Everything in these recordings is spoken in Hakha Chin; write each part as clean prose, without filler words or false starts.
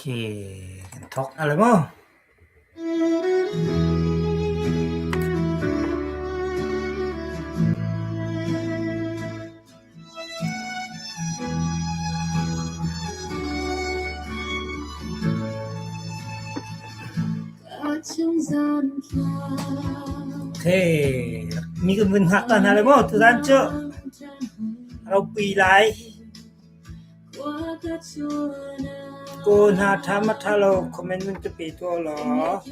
Okay, kan thawk hna lai maw? Okay, mi kan vun hngak ta hna lai maw? Tuzaan cu ropui lai. Kaw hna ṭha ma ṭha lo comment nan ka pe tuah law.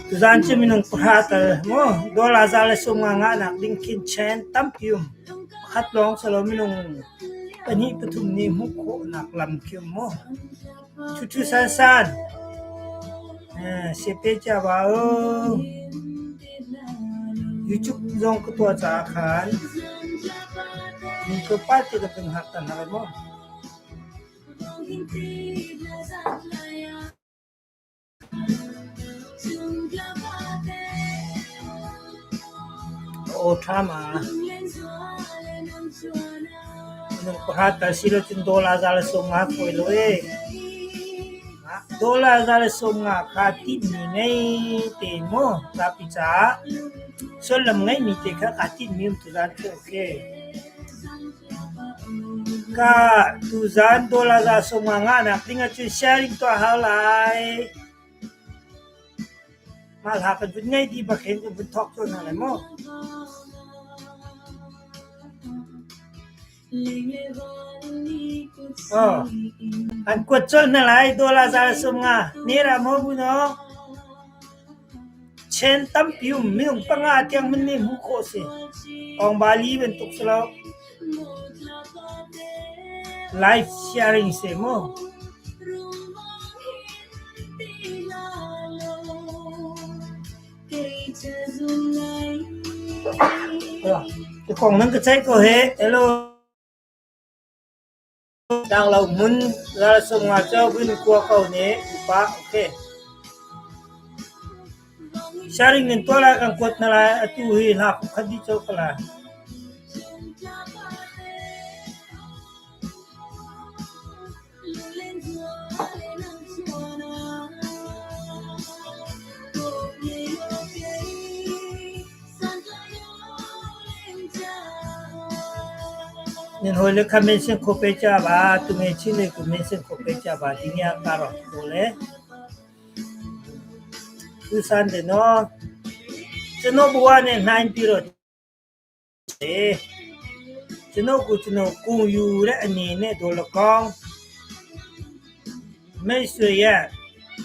Tuzaan cu minung pahra tal maw dollar za le sum nga ngahnak ding khin chen tampi um. Pakhat lawng si lo minung pahnih pathum nih hmuh khawhnak lam khi um maw. Ṭhuṭhu sansan siape cia ba u. YouTube zong ka tuah caah khan mi tlawmpal te ka vun hngak ta hna lai maw. Aw ṭha ma. Minung pahra tal si lo cun dollar za le sawm nga fawi lo ee. Dollar za le sawm nga kha tinhmi ngei tein maw zapi caah sullam ngeimi te kha kaa tinhmi um tuzaan cu okay. Ka tuzaan dollar za sawm nga ngahnak ding ahcun sharing tuah hau lai. Mah hla kan vun ngei dih bak hin kan vun thawk tawn hna lai maw? Aw, an kuat colh hna lai dollar za le sawm nga. Ne ra maw bu no? Chen tampi um minung panga tiang man nih hmuh khawh si. Awngbali bantuk si lo. Live sharing si mu. Kong nan ka ceih ko he. Hello. Tlanglo hmun ralsung nga cu vun kua ko ne upa okay. Sharing nan tuah lai kan kuat na lai atu hi hla khat dih cho ka lai. Nan hawile kha mention kho pe ca ba tunge chin le ku mention kho pe ca ba ding ya ka ro ko le. Tu san de no chano buwa ne hnain pi ro ကျွန်ုပ်ကိုကျွန်တော်ဂုဏ်ယူတဲ့အနေနဲ့သော်လည်းကောင်းမိတ်ဆွေရဲ့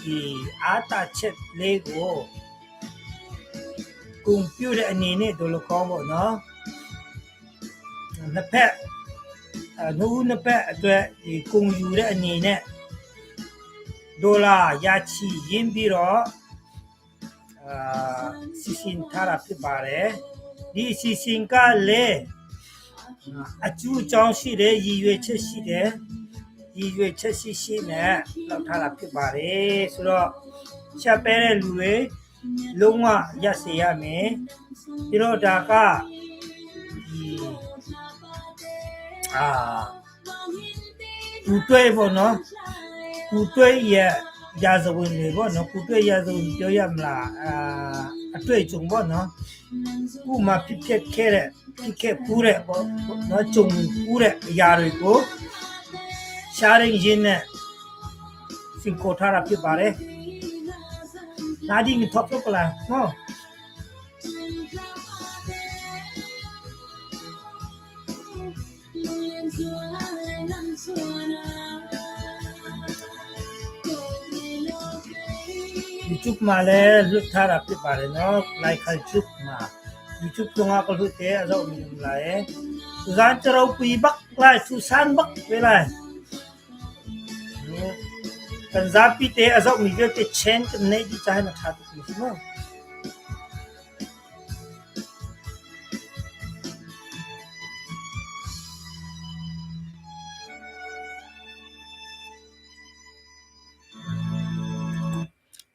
ဒီအားသာချက်လေးကိုဂုဏ်ပြုတဲ့အနေနဲ့သော်လည်းကောင်းပေါ့နော်နှစ်ဖက်အနှုတ်နှစ်ဖက်အတွက်ဒီဂုဏ်ယူတဲ့အနေနဲ့ဒေါ်လာရာချီရင်းပြီးတော့ အာစီစဉ်ထားတာဖြစ်ပါတယ်ဒီအစီအစဉ်ကလည်းအကျိုးအကြောင်းရှိတယ်ရည်ရွယ်ချက်ရှိတယ်ရည်ရွယ်ချက်ရှိရှိနဲ့လုပ်ထားတာဖြစ်ပါတယ်ဆိုတော့ချက်ပဲတဲ့လူတွေလုံးဝရပ်စေရမယ်ပြီးတော့ဒါကဒီအာကူတွေ့ပေါ့နော်ကူတွေ့ရဲ့ရာဇဝင်တွေပေါ့နော်ကူတွေ့ရာဇဝင်ပြောရမလားအာအတွေ့အကြုံပေါ့နော်ဥမာဖြစ်ဖြစ်ခဲ့တဲ့ဖြစ်ခဲ့ပူးတဲ့ပေါ့နော်ကြုံပူးတဲ့အရာတွေကို sharing ရင်းနဲ့စင်ခေါ်ထားတာဖြစ်ပါတယ်နာဒီငထောက်တော့ကလားနော် YouTube မှာလည်းလွတ်ထားတာဖြစ်ပါတယ်နော် like ခါ YouTube မှာ YouTube တုန်းကကလွတ်တယ်အတော့မြင်လာရဲ့သူစားကြတော့ပီဘက်လိုက်သူဆန်ဘက်ပဲလိုက် kan zapi te a zohmi vialte chen kan neih dih caah hin a ṭha tukmi si mu.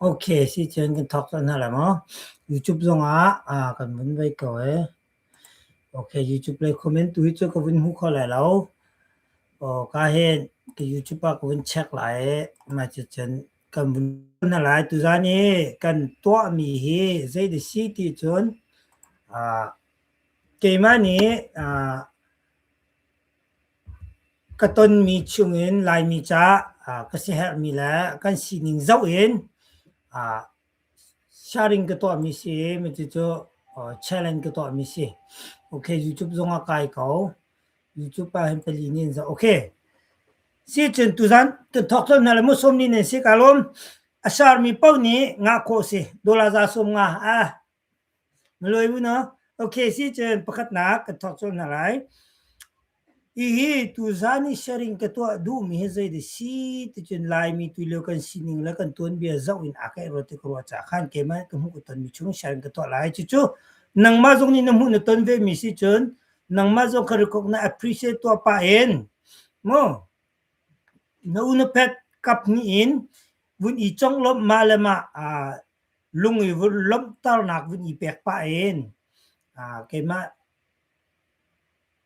Okay, si cun kan thawk cang hna lai maw? YouTube zongah kan vun vei ko ee. Okay, YouTube lei comment tu hi cu ka vun hmu kho lai lo. Aw ka hin ka YouTube ah ka vun check lai i mah cucun kan vun hna lai. Tuzan i kan tuahmi hi zei si ti cun ah keimah nih ah ka tonmi chungin Laimi ca ka siaherhmi le kan sining zoh in sharing ka tuahmi si. Cucu challenge ka tuahmi si. Okay, YouTube zong ah kai ko. YouTube ah hin pali nih an zoh. Okay. Si cun tuzan kan thawk colh hna lai mu sawm ni nan si ka lawm. A sharmi paoh nih ngah khawh si. Dollar za sawm nga. Ah. Maloi bu no. Okay, si cun pakhatnak kan thawk colh hna lai. Hihi tuzan i sharing ka tuah duhmi hi zei dah si ti cun Laimi tulio kan sining le kan tuanbia zoh in aa kaih rua ti ka ruah caah khan keimah ka hmuh ka tonmi chung sharing ka tuah lai. Cucu nangmah zong nih na hmuh na ton vemi si cun nangmah zong kha record na appreciate tuah pah in mu na u na pet kap hnih in vun i conglawmh mah le mah lung i vun lawmhternak vun i pek pah in keimah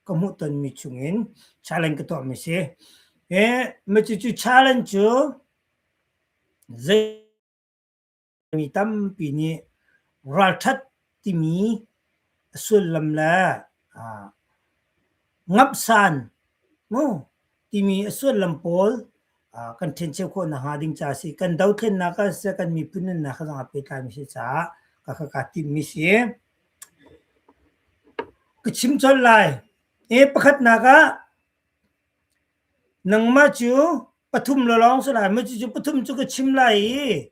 ka hmuhtonmi chungin challenge ka tuahmi si. Cucu challenge cu zei mi tampi nih ralṭhat timi a sullam le ngamhsan mu timi a sullam pawl kan ṭhencheu khawh nakhnga ding caah a si. Kan dothlennak ah siseh, kan miphun nunnak zong aa pehtlaimi si caah ka kaa timhmi si. Ka chim colh lai. Pakhatnak ah nangmah cu pathum lawlawng si lai. Cucu pathum cu ka chim lai i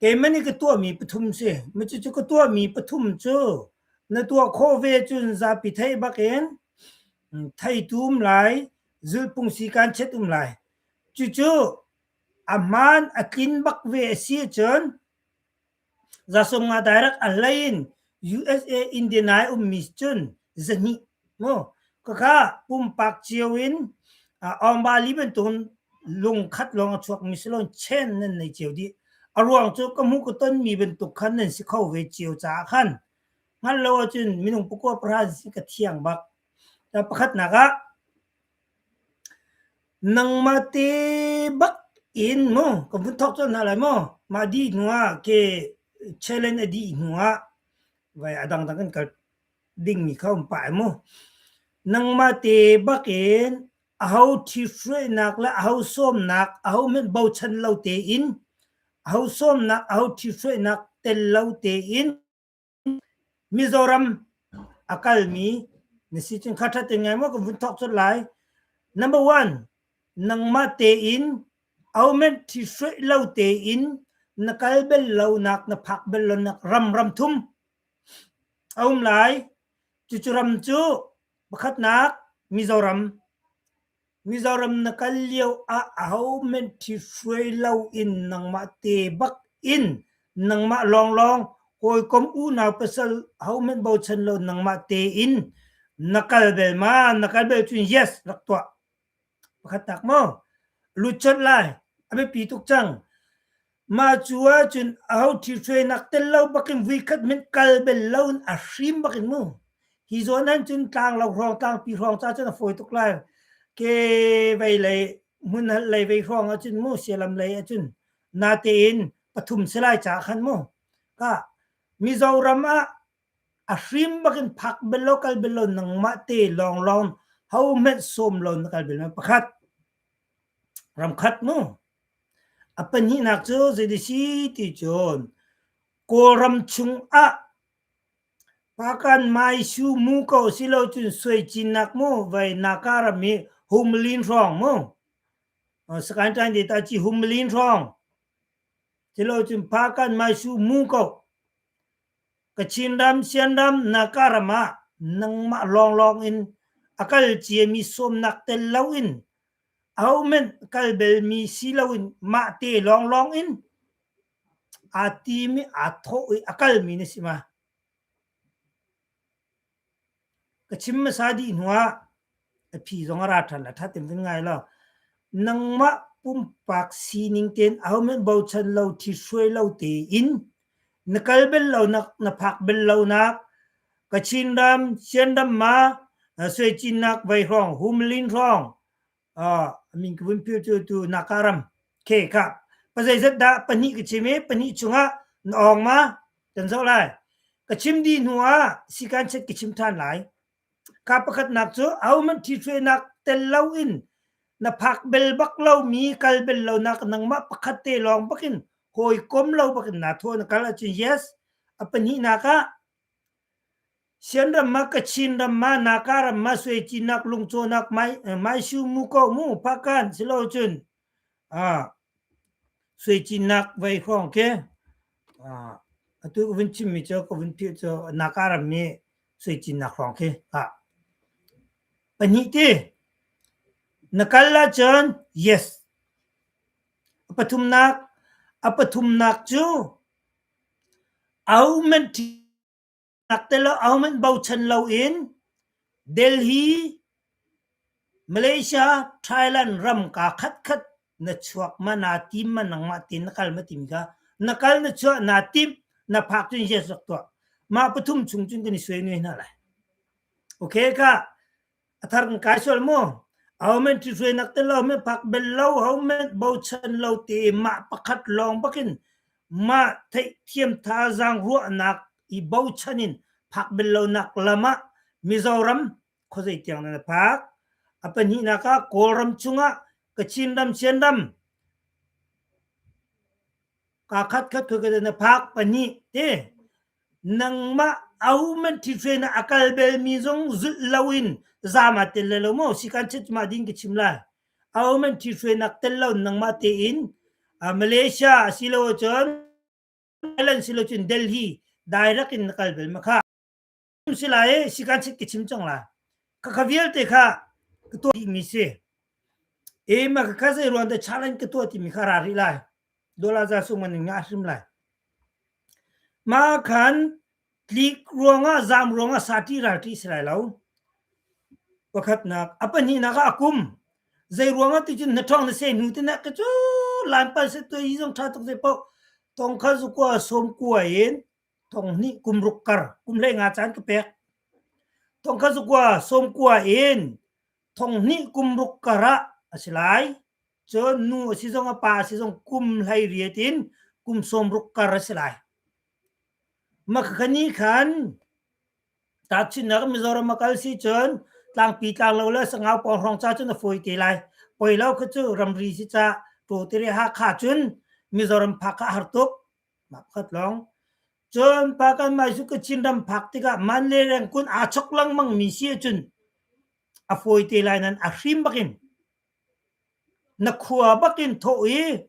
keimah nih ka tuahmi pathum si. Cucu ka tuahmi pathum cu na tuah khawh ve cun zapi theih bakin theitu um lai, zulhphung sikaan chet um lai. Cucu a hmaan a tlin bak ve a si ahcun Zasawmnga direct a hlei in USA Indiana i ummi cun zahnih mu khakha pumpak cio in Aung-Bali bantukin lungkhat lawng a chuakmi si loin chen nan nei cio dih. A ruang cu ka hmuh ka tonmi bantuk khan nan si kho ve cio caah khan hngalh lo ahcun minung pakua pahra si ka thiang bak. Pakhatnak ah Nangmah te bak in mu ka vun thawk colh hna lai maw? Mah dih hnu ah ke challenge a dih hnu ah vai a dangdang kan kal dingmi kha um pah mu. Nangmah te bak in aho ṭhithruainak le aho sawmnak aho hmanh bochan lo tein aho sawmnak aho ṭhithruainak tel lo tein Mizoram a kalmi na si cun kha ṭhat in ngai maw kan vun thawk colh lai. Number one, nangmah tein aument ṭhihruaih lo tein na kal bel lonak na phak bel lonak ram ram thum a um lai. Cucu ram cu pakhatnak Mizoram, Mizoram na kal lio ah ahohmanh ṭhihruai loin nangmah te bak in nangmah lawnglawng hawikom unau pasal ahohmanh bochan lo nangmah tein na kal bel ma? Na kal bel cun yes rak tuah. Pakhat tak maw? Lut colh lai. A biapi tuk cang. Mah cu ahcun aho ṭhihruainak tel lo bakin vuikhat hmanh kal bel loin a hrim bakin mu. Hi zawn han cun tlanglo hrawng tlangpi hrawng ca cun a fawi tuk lai. Ke vei lei hmun lei vei hrawng ahcun mu sialam lei ahcun natein pathum si lai ca khan mu. Ka Mizoram ah a hrim bakin phak bel lo kal bel lo nangmah te lawnglawng ho hmanh sawm lo na kal bel pakhat ramkhat mu. A pahnihnak cu zei si ti cun Kawlram chungah Pakan Maisu mu ko silo cun Suaicinnak mu vai Naka ram i Humlin hrawng mu Sakaing ṭain te ta ci Humlin hrawng silo cun Pakan Maisu mu ko Kachin ram Sian ram Naka ram ah nangmah lawnglawng in a kal ciami sawmnak tel loin Ahohmanh kal belmi si loin mahte lawnglawng in aa tim i aa thawh i a kalmi na si ma? Ka chim hmasa dih hnuah a phi zong a ra ṭhan a ṭhat in vun ngai law nangmah pumpak sining tein ahohmanh bochan lo ṭhithruai lo tein na kal bel lonak na phak bel lonak Kachin ram, Sian ram ma, Suaicinnak vai hrawng, Humlin hrawng. Min ka vun pil cu tu Nakaram ke ka pazeizat dah pahnih ka chim i pahnih chungah na awng ma kan zoh lai. Ka chim dih hnu ah sikan chet ka chim than lai. Ka pakhatnak cu ahohmanh ṭhithruainak tel loin na phak bel bak lomi kal bel lonak nangmah pakhat te lawng bakin hawikom lo bakin naa thawh na kal ahcun yes. A pahnihnak ah Sian ram ma Kachin ram ma Naka ram ma Suecinak lungcawnak mai Maisu mu ko mu Phakan silo cun ah Suecinak vai hrawng ke ah atu ka vun chimmi cu ka vun philh cu Naka ram mi Suecinak hrawng khi ah pahnih ti na kal ahcun yes a pathumnak a pathumnak cu ahuman Ahohmanh bochan loin Delhi, Malaysia, Thailand ram kaa khatkhat na chuak ma naa tim ma nangmah tein na kal ma timi kha na kal na chuah naa timh na phak cun yes rak tuah. Mah pathum chung cun kan i suai nuai hna lai. Okay ka a thar kan kai sual mu. Ahohmanh ṭhithruainak tel lo, ahohmanh phak bel lo, ahohmanh bochan lo te mah pakhat lawng bakin mah theihthiam thazaang ruahnak i bochan in phak bel lonak lam ah Mizoram khuazei tiang na phak. A pahnihnak ah Kawlram chungah Kachin ram, Sian ram kaa khat khat khuai na phak pahnih te nangmah ahohmanh ṭhithruai na a kal belmi zong zulh loin zaam aa tel lai lo maw sikan chet ma din ka chim lai ahohmanh ṭhithruainak tel lo nangmah tein Malaysia asilo cun Thailand silo cun Delhi direct in na kal bel ma kha si lai sikan chet ka chim cang lai kha kha vialte kha ka tuah dih mi si e ma kha zei ruang da challenge ka tuah timi kha ra rih lai dollar za sung man nga hrim lai Ma khan tlik ruangah zaam ruangah sati ralṭi si lai lo. Pakhatnak, a pahnihnak ah a kum. Zei ruangah ti cun na ṭhawng na se hnu te nak ka cu lan pal se tuai hi zong ṭha tuk zei paoh tong kha zu kua sawm kua in thong hnih kum ruk kar kum hlei nga caan ka pek. Thong kha zu kua sawm kua in thong hnih kum ruk kar ah a si lai. Cun nu a si zong a pa a si zong kum 18 in kum 60 kar a si lai. Makhani khan tahchunhnak Mizoram a kal si cun tlangpi tlanglo le sangau pawng hrawng ca cun a fawi te lai. Poi lo kha cu ramri si ca Tawtire Hakha cun Mizoram phak kha a har tuk. Mah pakhat lawng. Cun Pakan Maisu Kachin ram phak tikah man le rengkun aa chok lengmang mi si ahcun a fawi te lai nan a hrim bakin Na khua bakin thawh i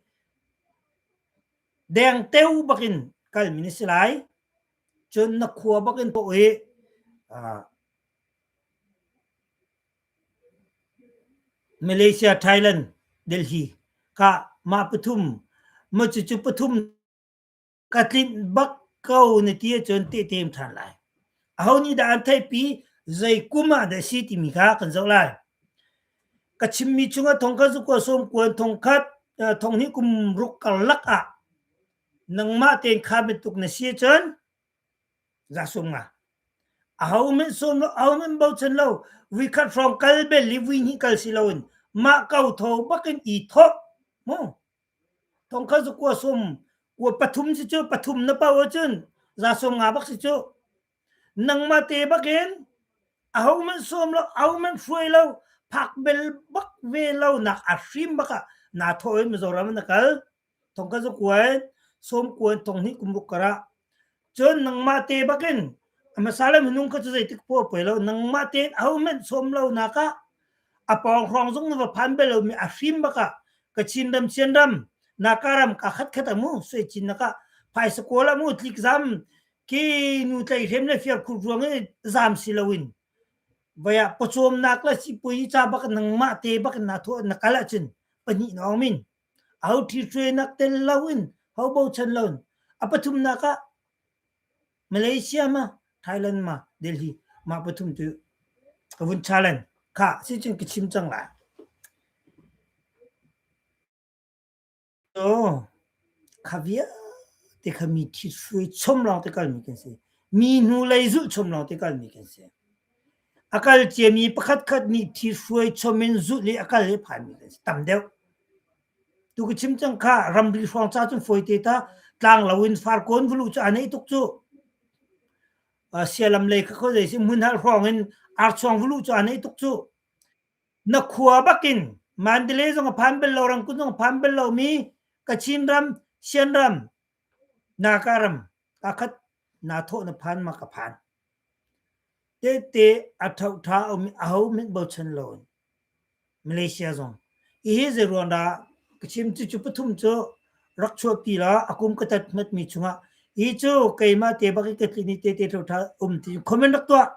dengteo bakin kalmi na si lai. Cun na khua bakin thawh i Malaysia, Thailand, Delhi ka mah pathum ma cucu pathum Ka tlinh bak ko na ti ahcun tehte um ṭhan lai. Aho nih dah an theihpi, zei kum ah dah a si timi kha kan zoh lai. Ka chimmi chungah thong khat zukua sawm kuan thong khat thong hnih kum ruk karlak ah nangmah tein kha bantuk na si ahcun za sum nga. Aho hmanh sawm lo, aho hmanh bochan lo, vui khat hrawng kal bel i vui hnih kal si loin mah ko tho bakin i thawh mu. Thong khat cu kua sum kua pathum si cu pathum na pau ahcun za sawm nga bak si cu. Nangmah te bakin ahohmanh sawm lo, ahohmanh hruai lo, phak bel bak ve lo nak a hrim bak ah naa thawh i Mizoram ah na kal. Thong khat cu kua in sawm kua in thong hnih kum ruk kar ah. Cun nangmah te bakin a hmasa le minung kha cu zeitik poah poi lo nangmah tein ahohmanh sawm lo nak ah a pawng hrawng zong na va phan bel lomi a hrim bak ah Kachin ram Sian ram Naka ram ka khat khat amu sui chin naka phaisa kawl amu tlik zam ki nu tlai hrem le fiar khur ruang i zam si loin vaya pawcawm nak le sipui ca bak nangmah te bak na tho na kal ahcun pahnih na ong min ho thi hruai nak tel loin ho bochan loin a pathum nak ah Malaysia ma Thailand ma Delhi ma pathum tu ka vun challenge kha si cun ka chim cang lai Oh, kha vialte kha mi ṭhit hruai chom lawng te kalmi kan si. Mi hnulei zulh chom lawng te kalmi kan si. A kal ciami pakhatkhat nih ṭhithruai chom in zulh i a kal i a phanmi kan si tam deuh. Tu ka chim cang kha ramri hrawng ca cun fawi te ta tlang lo in farkawn va luh cu aa neih tuk cu. Sialam lei kha khuazei si hmunhal hrawng in archuang va luh cu aa neih tuk cu. Na khua bakin Mandalay zong a phan bal lo, Rangoon zong a phan bal lomi Kachin ram, Shan ram, Naga ram kaa khat naa thawh na phan ma ka phan. Tete a ṭhoṭha a um i ahohmanh bochan loin Malaysia zong. Hihi zeiruang dah ka chim cucu pathum cu rak chuahpi la a kum ka tat hmatmi chungah hi cu keimah te bak i ka tlin i tete ṭhoṭha um ti comment rak tuah.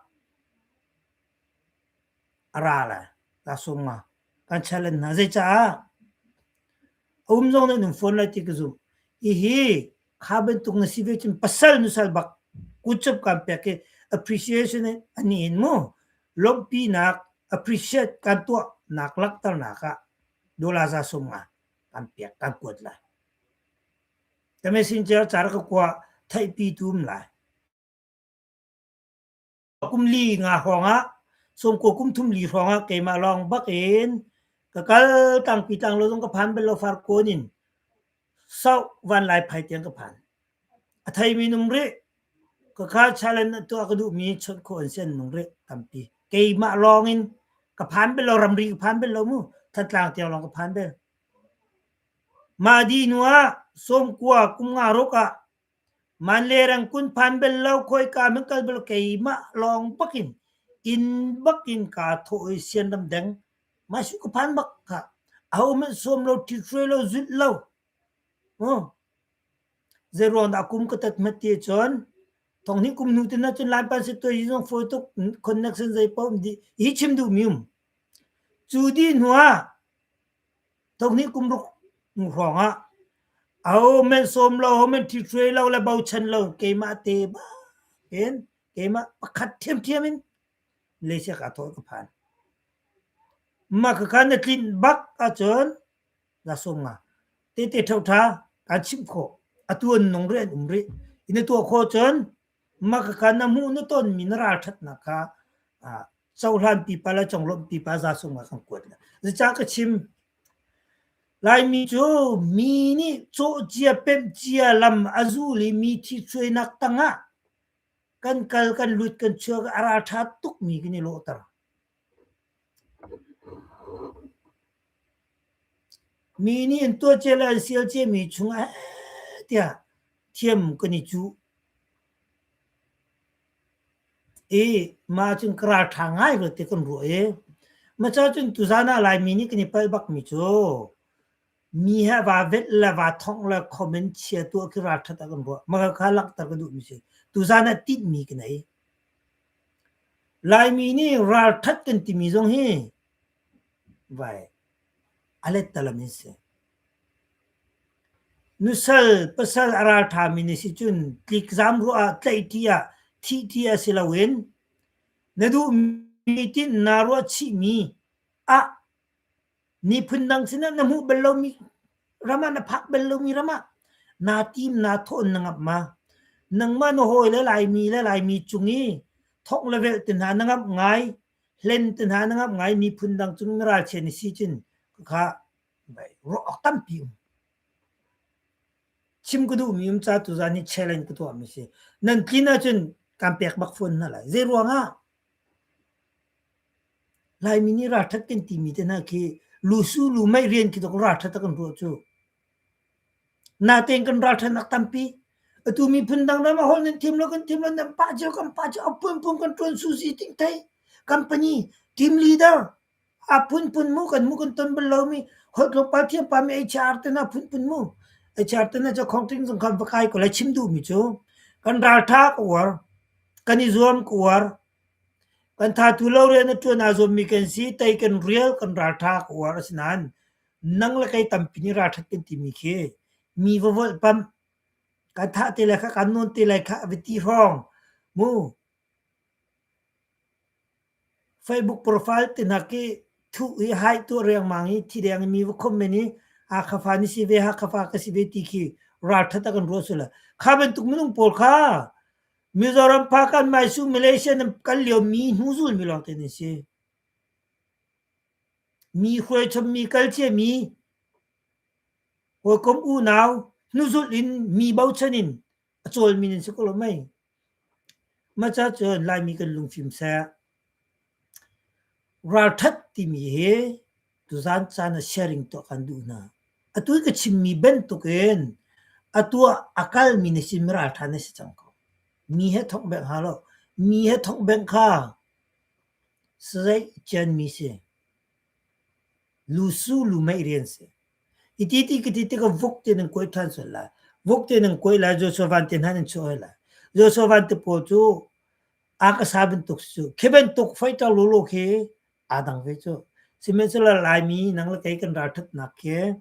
A ra lai. Ta sung nga. Kan challenge hna. Zeicaah? A um zong nih an um fawn lai ti ka zumh. Hihi kha bantuk na si ve cun pasal nusal bak kutcup kan pek i appreciation ani in mu lawmhpinak appreciate kan tuah nak langhternak ah dollar 150 kan pek kan kuat lai. Ka messenger car ka kua theihpi tu um lai. Kum li nga hrawng ah 90 kum thum li hrawng ah keimah lawng bak in ka kal tangpi tlang lo zong ka phan bal lo farkawn in sau van lai phai tiang ka phan. A theimi nung rih ka kha challenge tuah ka duhmi chawnh khawh an si an nung rih tampi. Keimah lawng in ka phan bal lo ramri ka phan bal lo mu Thantlang tiang lawng ka phan bal. Mah di hnu ah 90 kum nga ruk ah Man le rangkun phan bel lo khawika min kal bel keimah lawng bakin inn bakin kaa thawh i sianram deng mah su ka phan bak kha aho hmanh sawm lo ṭhithruai lo zulh lo zei ruang dah kum ka tat hmat ti cun thong hnih kum hnu tin ahcun Lai pan si tuai hi zong fawi tuk connection zei paoh um dih hi chim duh mi um cu dih hnu ah Thonghnih kum ruk hnu hrawng ah aho men sawm lo, ho men ṭhithruai lo le bochan lo keimah te bakin keimah pakhat ṭhiamṭhiam in Malaysia kaa thawh ka phan. Mah khakha na tlinh bak ahcun na sawm nga. Tete ṭhoṭha kaan chimh khawh. Atu an nung rih an um rih. Na tuah khawh cun mah khakha na hmuh na tonmi na ralṭhatnak kha cohlan pipa le conglawmh pipa za sung ah kan kuat le. Zeicah ka chim? Laimi cu mi nih cawh cia pemh cia lam a zul i mi thitsuainak tangah kan kal kan lut kan chuak a ralṭha tukmi kan i lawhter. Mi nih an tuah cia le an sial ciami chungah tiah thiam kan i cuh. I mah cun ka ralṭha ngai rua ti kan ruah i mah ca cun tuzaan ah Laimi nih kan i palh bakmi cu mi he vaa velh le vaa thongh le comment chia tuah khi ralṭhat ah kan ruah. Mah kha langhter ka duhmi si. Tuzaan ah tinhmi ka nei. Laimi nih ralṭhat kan timi zong hi vai a lettalam in si. Nusal pasal a ralṭhami na si cun tlikzam ruah ah tlaihṭi ah thihṭi ah si loin na duhmi tin naa ruahchihmi ah miphun dang sinah na hmuh bal lomi ram ah na phak bal lomi ram ah naa tim naa thawh na ngamh ma? Nangmah na hawi le Laimi le Laimi cung i thongh le velh te hna na ngamh ngai, hlen te hna na ngamh ngai, miphun dang cung na ralchia na si cun khakha ruah awk tampi um. Chim ka duhmi um ca tuzaan hi challenge ka tuahmi si. Nan tlin ahcun kan pek bak fawn hna lai. Zei ruangah? Laimi nih ralṭhat kan timi te hna khi lusu lu mei rian khi tuk ralṭhat a kan ruah cu. Natein kan ralṭhatnak tampi. Atu miphun dang ram ah holh nan thiam lo kan thiam lo nan pah cio kan pah cio a phunphun kan ṭuan susi ting thei company team leader A phunphun mu kan mu kan ton bal lomi holh tlawmpal thiam pami HR te hna phunphun mu. HR te hna cu accounting zung khan va kai ko lai chim duhmi cu kan ralṭha ka uar, kan i zuam ka uar, kan thatu lo rian a ṭuan aa zuammi kan si, tei kan rial, kan ralṭha ka uar asinain nang le kei tampi nih ralṭhat kan timi khi mi va volhpamh, kan thah te lai kha, kan nawn te lai kha va ti hrawng mu. Facebook profile te hna khi thuh i hai tuah riangmang i thi deng i mi va comment i Hakha fa na si ve, Hakha fa ka si ve ti khi ralṭhat ah kan ruah sual. Kha bantuk minung pawl kha. Mizoram Phakan Maisu Malaysia nan kal lio mi hnuzul mi lawngte nan si. Mi hruaichom mi kal cia mi hawikom unau hnuzulh in mi bochan in a cawlmi nan si ko lo mei. Mah ca cun Laimi kan lungfim seh. Ralṭhat timi hi tuzaan caan ah sharing tuah kan duh hna. Atu i ka chimmi bantukin a tuah a kalmi na sin ralṭha na si cang ko. Mi he thawk beng hnga lo. Mi he thawk beng kha sazeih cianmi si. Lusu lumei rian si. Iti ti ka ti tikah vok te nan kuai ṭhan sual lai. Vok te nan kuai lai, Joshua van te hna nan chuah hoi lai. Joshua van te pawl cu a ka sa bantuk si cu. Khi bantuk fighter lawlaw khi aa dang ve cu. Sihmanhsehlaw Laimi nang le kei kan ralṭhatnak khi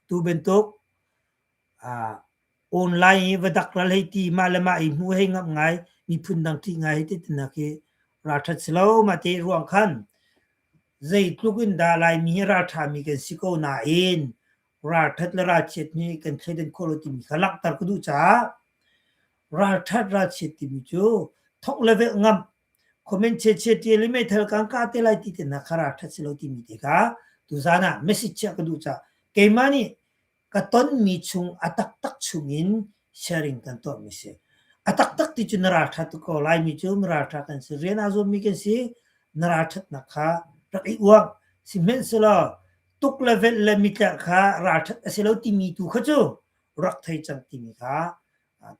tu bantuk online i va dak ral hei ti mah le mah i hmu hei ngamh ngai miphun dang ṭih ngai hei ti tinak hi ralṭhat si lo mah te ruang khan zeitluk in dah Laimi hi ralṭhami kan si ko nain ralṭhat le ralchiat hi kan thleidan khawh lo timi kha langhter ka duh caah ralṭhat ralchiat timi cu thok le velh ngamh comment chiachia ṭial i meithal kan kah te lai ti te hna kha ralṭhat si lo timi te kha tuzaan ah message chiah ka duh caah keimah nih ka tonmi chung a taktak chungin sharing kan tuahmi si. A taktak ti cu na ralṭha tuk ko. Laimi cu ralṭha kan si. Rian aa zuammi kan si. Na ralṭhatnak kha rak i uang. Sihmanhsehlaw tuk le velh le mitlerh kha ralṭhat a si lo timi tu kha cu rak thei cang timi kha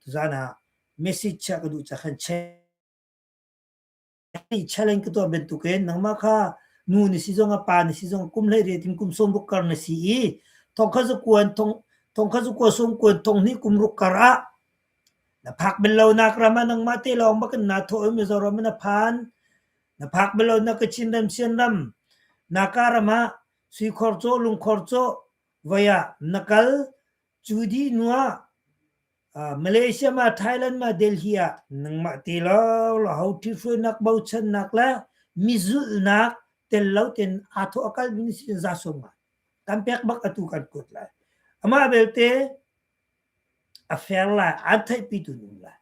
tuzaan ah message chiah ka duh ca khan check Challenge ka tuah bantukin nangmah kha nu na si zongah pa na si zongah kum 18 in kum 60 kar na si i thongkhat zakuan thong thongkhat zakua sawmkuan thonghnih kum ruk kar ah na phak bal lonak ram ah nangmah te lawng bak in naa thawh i Mizoram ah na phan. Na phak bal lonak Kachin ram Sian ram Naka ram ah suikhor cawh lungkhor cawh voi ah na kal. Cu dih hnu ah Malaysia ma Thailand ma Delhi ah nangmah te lawlaw ho ṭhithruainak bochannak le mizulhnak tel lo tein aa thawh a kalmi na si za sawm ngai. Kan pek bak atu kan kuat lai. Amah belte a fair lai, an theihpitu an um lai.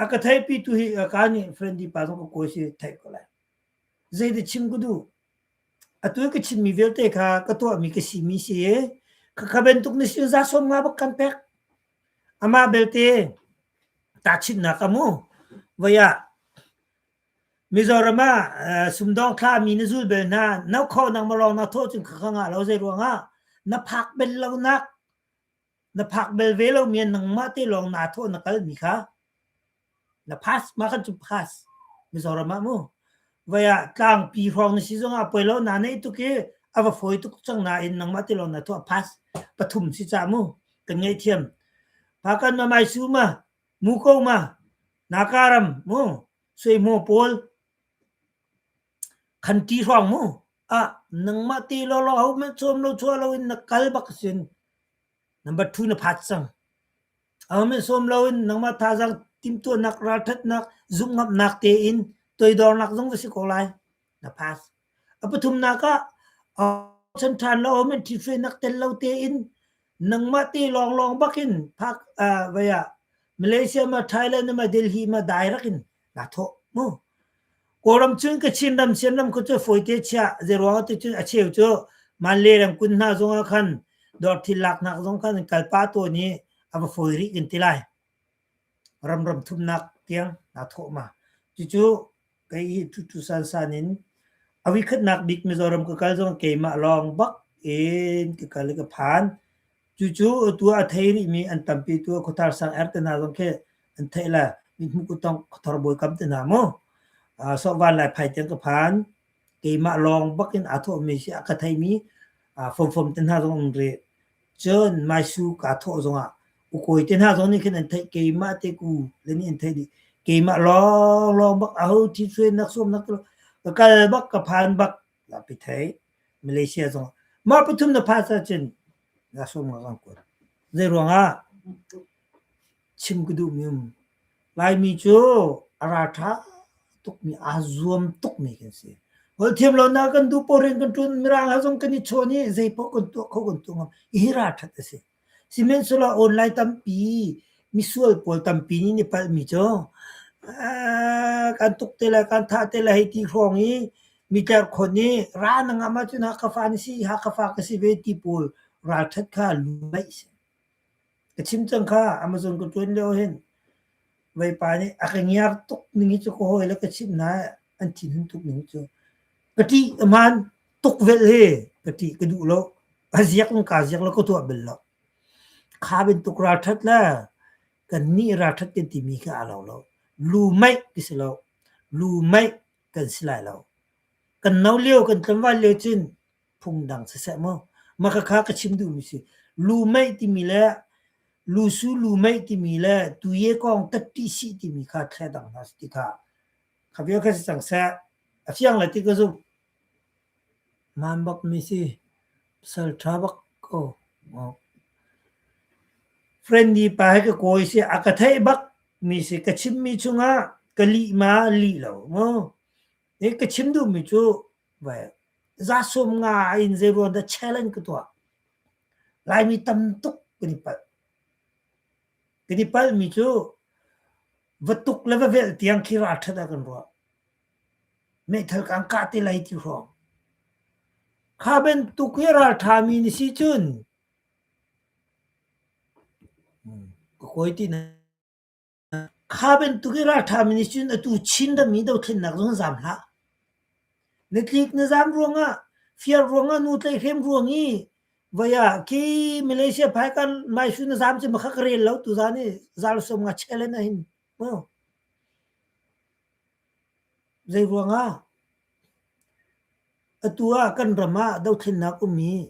A ka theihpitu hi ka nih friendly pa zong ka kawi si theih ko lai. Zeidah chim ka duh? Atu i ka chimmi vialte kha ka tuahmi ka simi si i khakha bantuk na si za 50 bak kan pek. Amah belte tahchunhnak a mu. Voi ah Mizoram ah sumdawng thlami na zul bel hna, no kho nang malawng na thawh cun khakha ngah lo zei ruangah na phak bel lonak na phak bel ve lomi ah nangmah te lawng naa thawh na kalmi kha na pass mah kan cu pass Mizoram ah mu voi ah tlangpi hrawng na si zongah poi lo na nei tuk i a va fawi tuk cang nain nangmah te lawng na thawh pass pathum si ca mu kan ngaihthiam phakan ma mai su ma mu ko ma nakaram mu sui mu pawl Khan ti hrawng mu ah nangmah te lawlaw ho hmanh cawm lo chuah loin na kal bak sin number two na phat cang. Aho hmanh sawm loin nangmah thazaang timhtuahnak ralṭhatnak zumhngamhnak tein toidornak zong va si ko lai na pass. A pathumnak ah chan ṭhan lo ho hmanh ṭhithruainak tel lo tein nangmah te lawnglawng bakin phak vai ah Malaysia ma Thailand ma Delhi ma direct in naa thawh mu. Kawlram cun Kachin ram Siam ram khu cu fawite chiah zeiruang ti cun a cheu cu Manle ramkun hna zongah khan dawr thil laknak zong khan kal pah tawn i a va fawi rih kan ti lai. Ram ram thumnak tiang naa thawh ma. Cucu kei hi ṭhuṭhu sansan in a voikhatnak bik Mizoram ka kal zong keimah lawng bak in ka kal i ka phan. Cucu atu a thei rihmi an tampi tu khuathar sang er te hna zong khi an theih le mithmuh kutong khuathar bawi kam te hna mu. Sawhvan lai phai tiang ka phan. Keimah lawng bak in aa thawhmi si a ka theimi fomfom te hna zong um rih. Cun Maisu kaa thawh zongah ukawi te hna zong nih khin an theih keimah te ku le nih an theih dih. Keimah lawng lawng bak aho ṭhithruainak sawmnak ka kal bak ka phan bak pi thei. Malaysia zong mah pathum na phas ahcun na sawm nga kan kuat. Zei ruangah chim ka duhmi um Laimi cu a ralṭha tukmi aa zuam tukmi kan si. Holh thiam lonak kan duh paoh rian kan ṭuan Mirang he zong kan i chawn i zei paoh kan tuah kho kan tuah ngam. Hihi ralṭhat a si. Sihmanhsehlaw online tampi misual pawl tampi nih an i palhmi cu Kan tuk te lai, kan thah te lai hei ti hrawng i mi tlerhkhonh i ra na ngamh ahcun Hakha fa na si, Hakha fa ka si ve ti pawl ralṭhat kha lu-meih a si. Ka chim cang kha Amazon ka ṭuan lio hin veipa nih a ka ngiar tuk ning hi cu ka hawile ka chimh hna i an thinhun tuk ning cu ka ṭih a hmaan tukvelh hi ka ṭih ka duh lo. A ziak in kaa ziak lo ka tuah bal lo. Kha bantuk ralṭhat le kannih ralṭhat kan timi kha aa lo lo. Lu meih ti si lo. Lu meih kan si lai lo. Kan no lio kan tlangval lio cun phungdang siseh mu. Mah khakha ka chim duhmi si. Lu meih timi le lusu lu meih timi le tuye kong tatti sih timi kha thledang hna si ti kha. Kha vial kha si cang seh. A fiang lai ti ka zumh. Hmaan bak mi si. Pasal ṭha bak ko. Friendly pa he ka kawi si a ka theih bak mi si ka chimmi chungah ka lih ma lih lo mu. Hi ka chim duhmi cu za 50 in zeiruang dah challenge ka tuah. Laimi tam tuk kan i palh. Kan i palhmi cu va tuk le va velh tiang khi ralṭhat ah kan ruah. Meithal kaan kah te lai ti hrawng. Kha bantuk hi ralṭhami na si cun ka kawi ti na. Kha bantuk i ralṭhami nih cun atu Chin ram i dothlennak zong zaam hlah. Na tlik na zaam ruangah, fiar ruangah, nu tlaihhrem ruang i voi ah khi Malaysia phaikan maisu na zaam cu makha ka rel lo tuzaan i zal 50 challenge ahhin mu. Zei ruangah? Atu ah kan ram ah dothlennak um i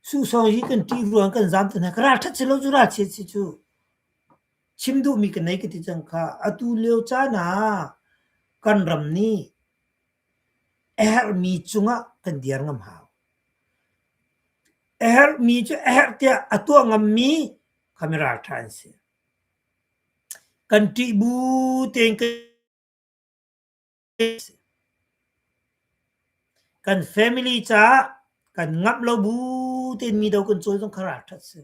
Suhsawng hi kan ṭih ruang kan zaam te hna. Ka ralṭhat si lo cu ralchiat si cu. Chim duhmi ka nei ka ti cang kha. Atu lio caan ah kan ram nih a herhmi cungah kan dir ngam hau. A herhmi cu a herh tiah a tuah ngammi kha mi ralṭha an si. Kan ṭih bu tein kan Kan family caah kan ngamh lo bu tein mi do kan cawl zong kha ralṭhat si.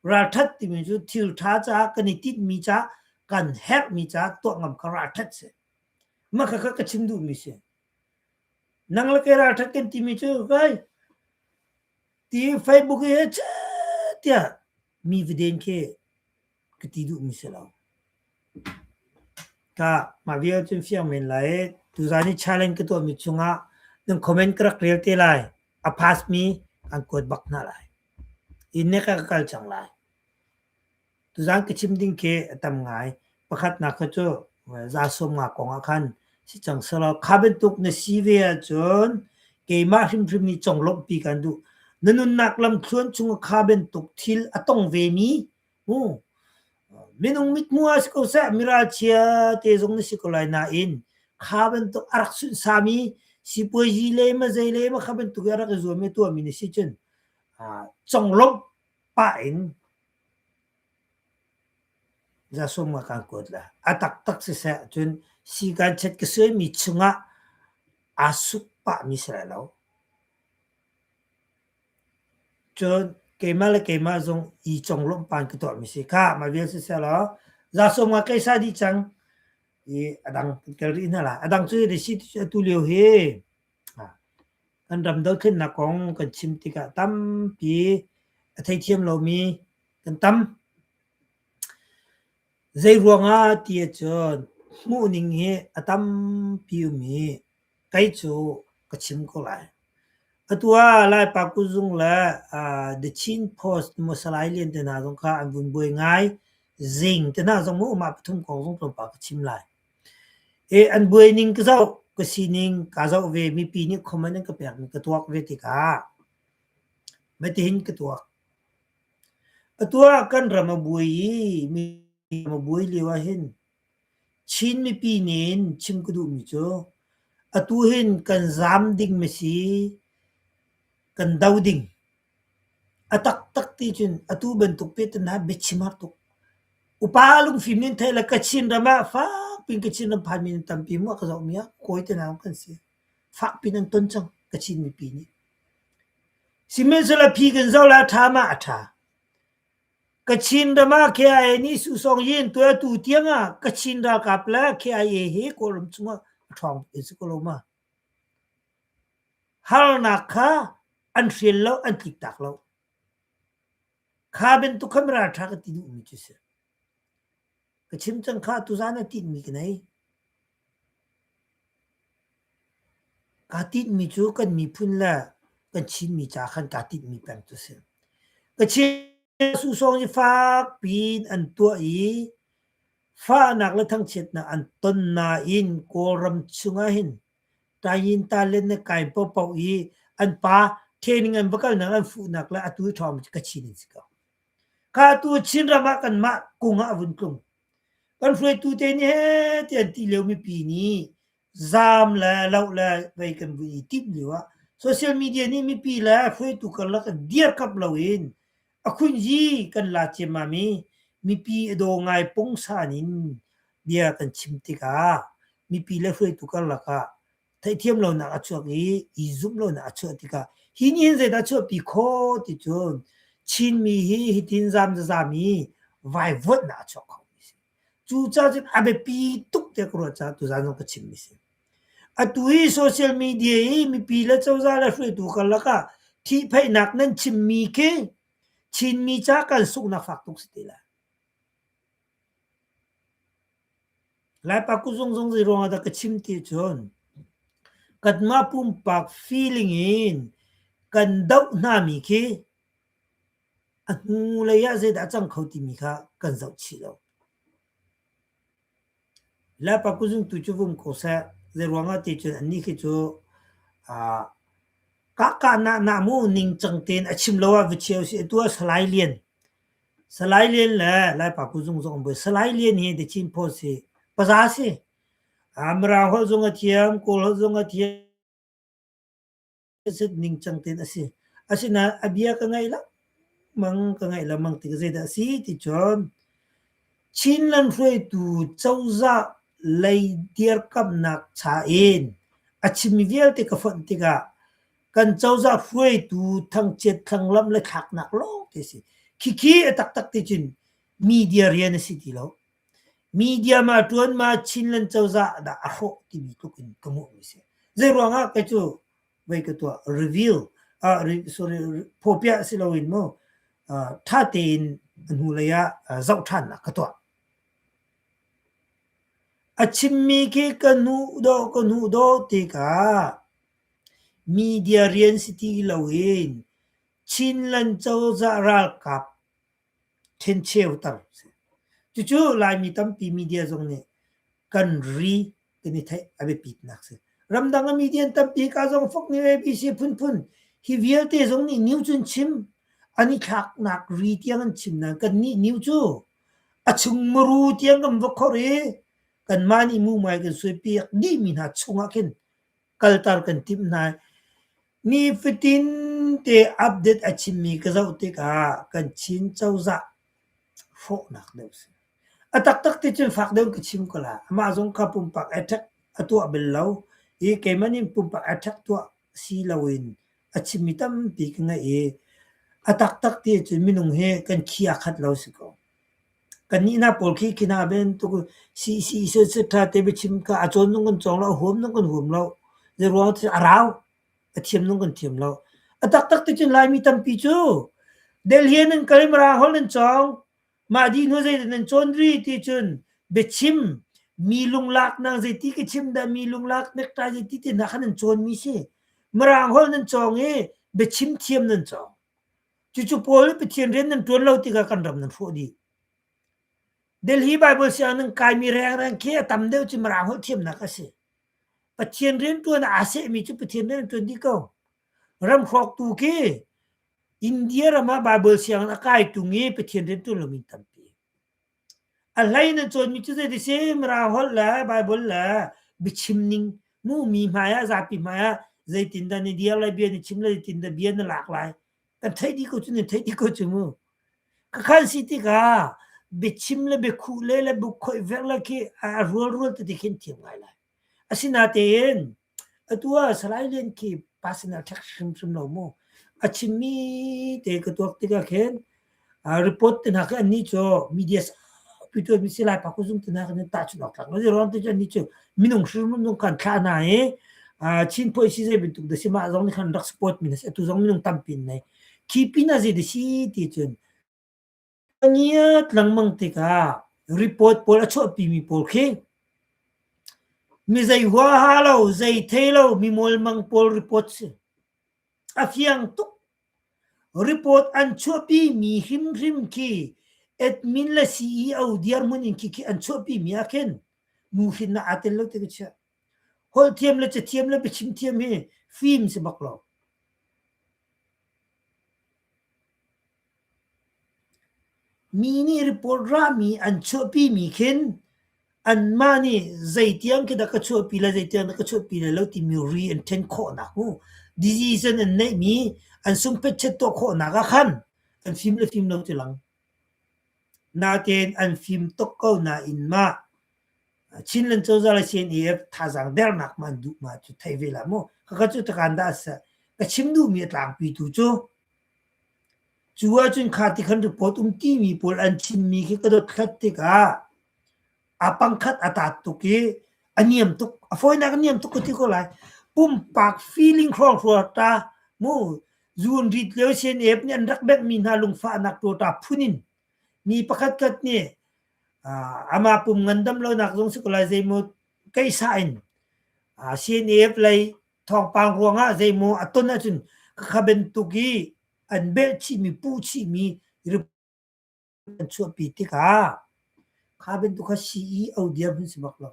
Ralṭhat timi cu thil ṭha caah kan i tinhmi caah kan herhmi caah tuah ngam kha ralṭhat si. Mah khakha ka chim duhmi si. Nang le kei ralṭhat kan timi cu kai ti Facebook hi tiah mi va den khi ka ti duhmi si lo. Ka mah vial cun fiang men lai. Tuzaan i challenge ka tuahmi chungah nan comment ka rak rel te lai. A pass mi kan kuat bak hna lai. Inn ne ka ka kal cang lai. Tuzaan ka chim ding khi a tam ngai. Pakhatnak kha cu za 50 kong ah khan si cang selaw kha bantuk na si ve ahcun keimah hrimhrim nih conglawmhpi kan duh. Na nunnak lamthluan chung kha bantuk thil a tong vemi mu minung mithmuh ah si ko seh miralchia te zong na si ko lai nain kha bantuk a rak sunhsami sipuazi le mazei le ma kha bantuk i a rak i zuam i tuahmi na si cun conglawmh pah in Za 50 kan kuat la. A taktak siseh cun sikan chet ka suaimi chungah aa suk pahmi si lai lo. Cun keimah le keimah zong i conglawmh pan ka tuahmi si. Kha mah vial siseh law za 50 kai sa dih cang i a dang kan kel rih hna lai. A dang cu si atu lio hi kan ram dothlennak kong kan chim tikah tampi a theithiam lomi kan tam. Zei ruangah ti ahcun hmuhning hi a tampi um i kei cu ka chim ko lai. Atu ah Laipa kutzung le The Chin Post maw Salai Lian te hna zong kha an vun buai ngai. Zing te hna zong maw mah pathum kong zong tlawmpal ka chim lai. An buai ning ka zoh, ka sining kaa zoh ve, mipi nih comment an ka pekmi ka tuak ve tikah matihin ka tuak. Atu ah kan ram a buai i mi ram a buai lio ahhin Chin mipi nih in chim ka duhmi cu atu hin kan zaam ding ma si, kan do ding. A taktak ti cun atu bantuk petan ah biachim har tuk. Upa lungfim nih an theih le Kachin ram ah fakpi in Kachin ram phanmi nan tampi mu a ka zohmi ah kawi te hna kan si. Fakpi in an ton cang Kachin mipi nih. Sihmanhsehlaw phi kan zoh la a ṭha ma? A ṭha. Kachin ram ah KIA nih susawng yin tu atu tiang ah Kachin ralkap le KIA hi Kawlram chungah a ṭhawng in si ko lo ma? Harnak kha an hrial lo, an tliktak lo. Kha bantuk kha ralṭha ka ti duhmi cu si. Ka chim cang kha tuzaan ah tinhmi ka nei. Kaa tinhmi cu kan miphun le kan Chinmi ca khan kaa tinhmi peng cu si. Ka Chin susawng hi fak piin an tuah i fahnak le thangchiatnak an ton nain Kawlram chungah hin Tayin talen le kai paohpaoh i an pa training an va kalnak an fuhnak le atu i ṭhawng cu Kachin an si ko. Kha tu Chinram ah kanmah kung ah a vun tlung. Kan hruaitu te nih he ti an ti lio mipi nih zaam le loh le vei kan vui i timh lio ah social media nih mipi le hruaitu karlak dirkamh loin a khunyi kan la ciammam i mipi a daw ngai pungsan in bia kan chim tikah mipi le hruaitu karlak ah theihthiam lonak a chuak i i zumh lonak a chuah tikah hi nih hin zeidah chuahpi khawh ti cun Chinmi hi hitin zam zam i vaivuanhnak a chuak kho mi si. Cucaah cun a biapi tuk tiah ka ruah caah tuzaan zong ka chimmi si. Atu hi social media i mipi le cozah le hruaitu karlak ah thihphaihnak nan chimmi khi Chinmi ca kan sunghnak fak tuk si ti lai. Laipa kutzung zong zei ruangah dah ka chim ti cun kanmah pumpak feeling in kan doh hnami khi a hnulei ah zeidah a cang kho timi kha kan zoh chih lo. Laipa kutzung tu cu vum ko seh. Zei ruangah ti cun annih khi cu aa kahkah nah nah mu ningcang tein a chim lo ah va chia usih. Atu ah Salai Lian Salai Lian le Laipa Kuzung zong an buai. Salai Lian hi The Chin Post hi paza si. Mirang holh zong a thiam, Kawl holh zong a thiam. Ningcang tein a si. Asinain a bia ka ngaih lengmang, ka ngaih lengmang tik zeidah a si ti cun Chinland hruaitu cozah lei dirkamhnak cha in a chimmi vialte ka fonh tikah kan cozah hruaitu thangchiat thlanglamh le thlaknak lawng te si. Khikhi a taktak ti cun media rian a si ti lo. Media ma ṭuan ma Chinland cozah dah a hrawh timi tluk in ka hmuhmi si. Zei ruangah kei cu vei ka tuah reveal uh, sorry phawpiah si loin mu uh, ṭha tein hnulei ah uh, zoh ṭhannak ka tuah. A chimmi khi ka hnuh dawh ka hnuh dawh tikah Media rian si ti loin Chinland cozah ralkap ṭhencheuter a si. Cucu Laimi tampi media zong nih kan ri kan i theih a biapitnak si. Ramdang a media tampi ka zong fok nih ABC phunphun hi vialte zong nih new cun chim an i thlaknak ri tiang an chim nain kannih new cu a chung muru tiang kan va khor i kanmah nih mumai kan suaipiak dihmi hna chungah khin kalter kan timh hna. Nifatin te update a chimmi ka zoh tikah kan Chin cozah hrawhnak deuh si. A taktak ti cun fak deuh ka chim ko la. Amah zong kha pumpak attack a tuah bal lo i keimah nih pumpak attack tuah si loin a chimmi tampi ka ngaih i a taktak ti cun minung hi kan khi aa khat lo si ko. Kannih hna pawl khi khi hna bantuk si si set ṭha te biachim kha a cawn zong kan cawng lo, a huam zong kan huam lo. Zeiruang ah a rau, a thiam zong kan thiam lo. A taktak ti cun Laimi tampi cu Delhi ah nan kal i Mara holh nan cawng, mah dih hnu zeidah nan cawn rih ti cun biachim mi lunglaknak zeiti ka chim dah mi lunglak nektai zeiti ti hna kha nan cawnmi si. Mirang holh nan cawng i biachim thiam nan cawng. Cucu Paul nih Pathian rian nan ṭuan lo tikah kan ram nan hrawh dih. Delhi Bible sianginn nan kaimi rengreng khi a tam deuh cu Mirang holh thiamnak a si. Pathian rian ṭuan aa sehmi cu Pathian rian an ṭuan dih ko. Ram hrawktu khi India ram ah Bible sianginn a kai tung i Pathian rian ṭuan lomi tampi. A hlei nan cawnmi cu zei ti si Mirang holh le Bible le biachim ning mu mi hmai ah zapi hmai ah zeitindah na dir lai bia na chim lai zeitindah bia na lak lai kan theih dih ko cu nan theih dih ko cu mu. Khakhan si tikah biachim le biakhuh le le bukhoih verh le khi a rual rual tete khin thiam ngai lai. Asinatein atu ah Salai Lian khi personal tax hrimhrim lo mu. A chimmi te ka tuak tikah khin. Report te hna khi annih cu media saupi tuanmi si lai pa kuzung te hna kan tahchunh awk tlak lo. Zeiruang ti cu annih cu minung hrim minung kan thlah hna i Chin Phuai si zei bantuk dah si mah zong nih khan rak support mi na si. Atu zong minung tampi in nei. Khi pin ah zei dah si ti cun a ngiat lengmang tikah report pawl a chuahpimi pawl khi mi zei huaha lo, zei thei lo, mi mawlmang pawl report si. A fiang tuk. Report an chuahpimi hrimhrim khi admin le CEO dirhmun in khi khi an chuahpimi ah khin nuhrinnak aa tel lo ti ka chiah. Holh thiam le cathiam le biachim thiam hi fim si bak lo. Mi nih report rami an chuahpimi khin anmah nih zeitiang khi dah ka chuahpi le zeitiang dah ka chuahpi lai lo timi ri an ṭhen khawhnak mu. Decision an neihmi an sungphetchet tuah khawhnak ah khan an fim le fim lo ti lang. Natein an fim tuk ko nain mah Chinland cozah le CNAF thazaang dernak ma an duh ma cu thei ve lah mu. Khakha cu takan dah a seh. Ka chim duhmi a tlangpi tu cu Cu ahcun kha ti khan report um timi pawl an chimmi khi ka dothlat tikah a pangkhat a taat tuk i a niam tuk. A fawinak a niam tuk ka ti ko lai. Pumpak feeling hrawnghrua ta mu zuun rit lio CNF nih an rak benghmi hna lungfahnak tuata phun in mi pakhat khat nih amah pum ngandam lonak zong si ko lai zeimaw keisah in CNF lei thawngpang ruangah zeimaw a ton ahcun kha bantuk i an belh chihmi puh chihmi an chuahpi tikah kha bantuk kha CEO dirhmun si bak lo.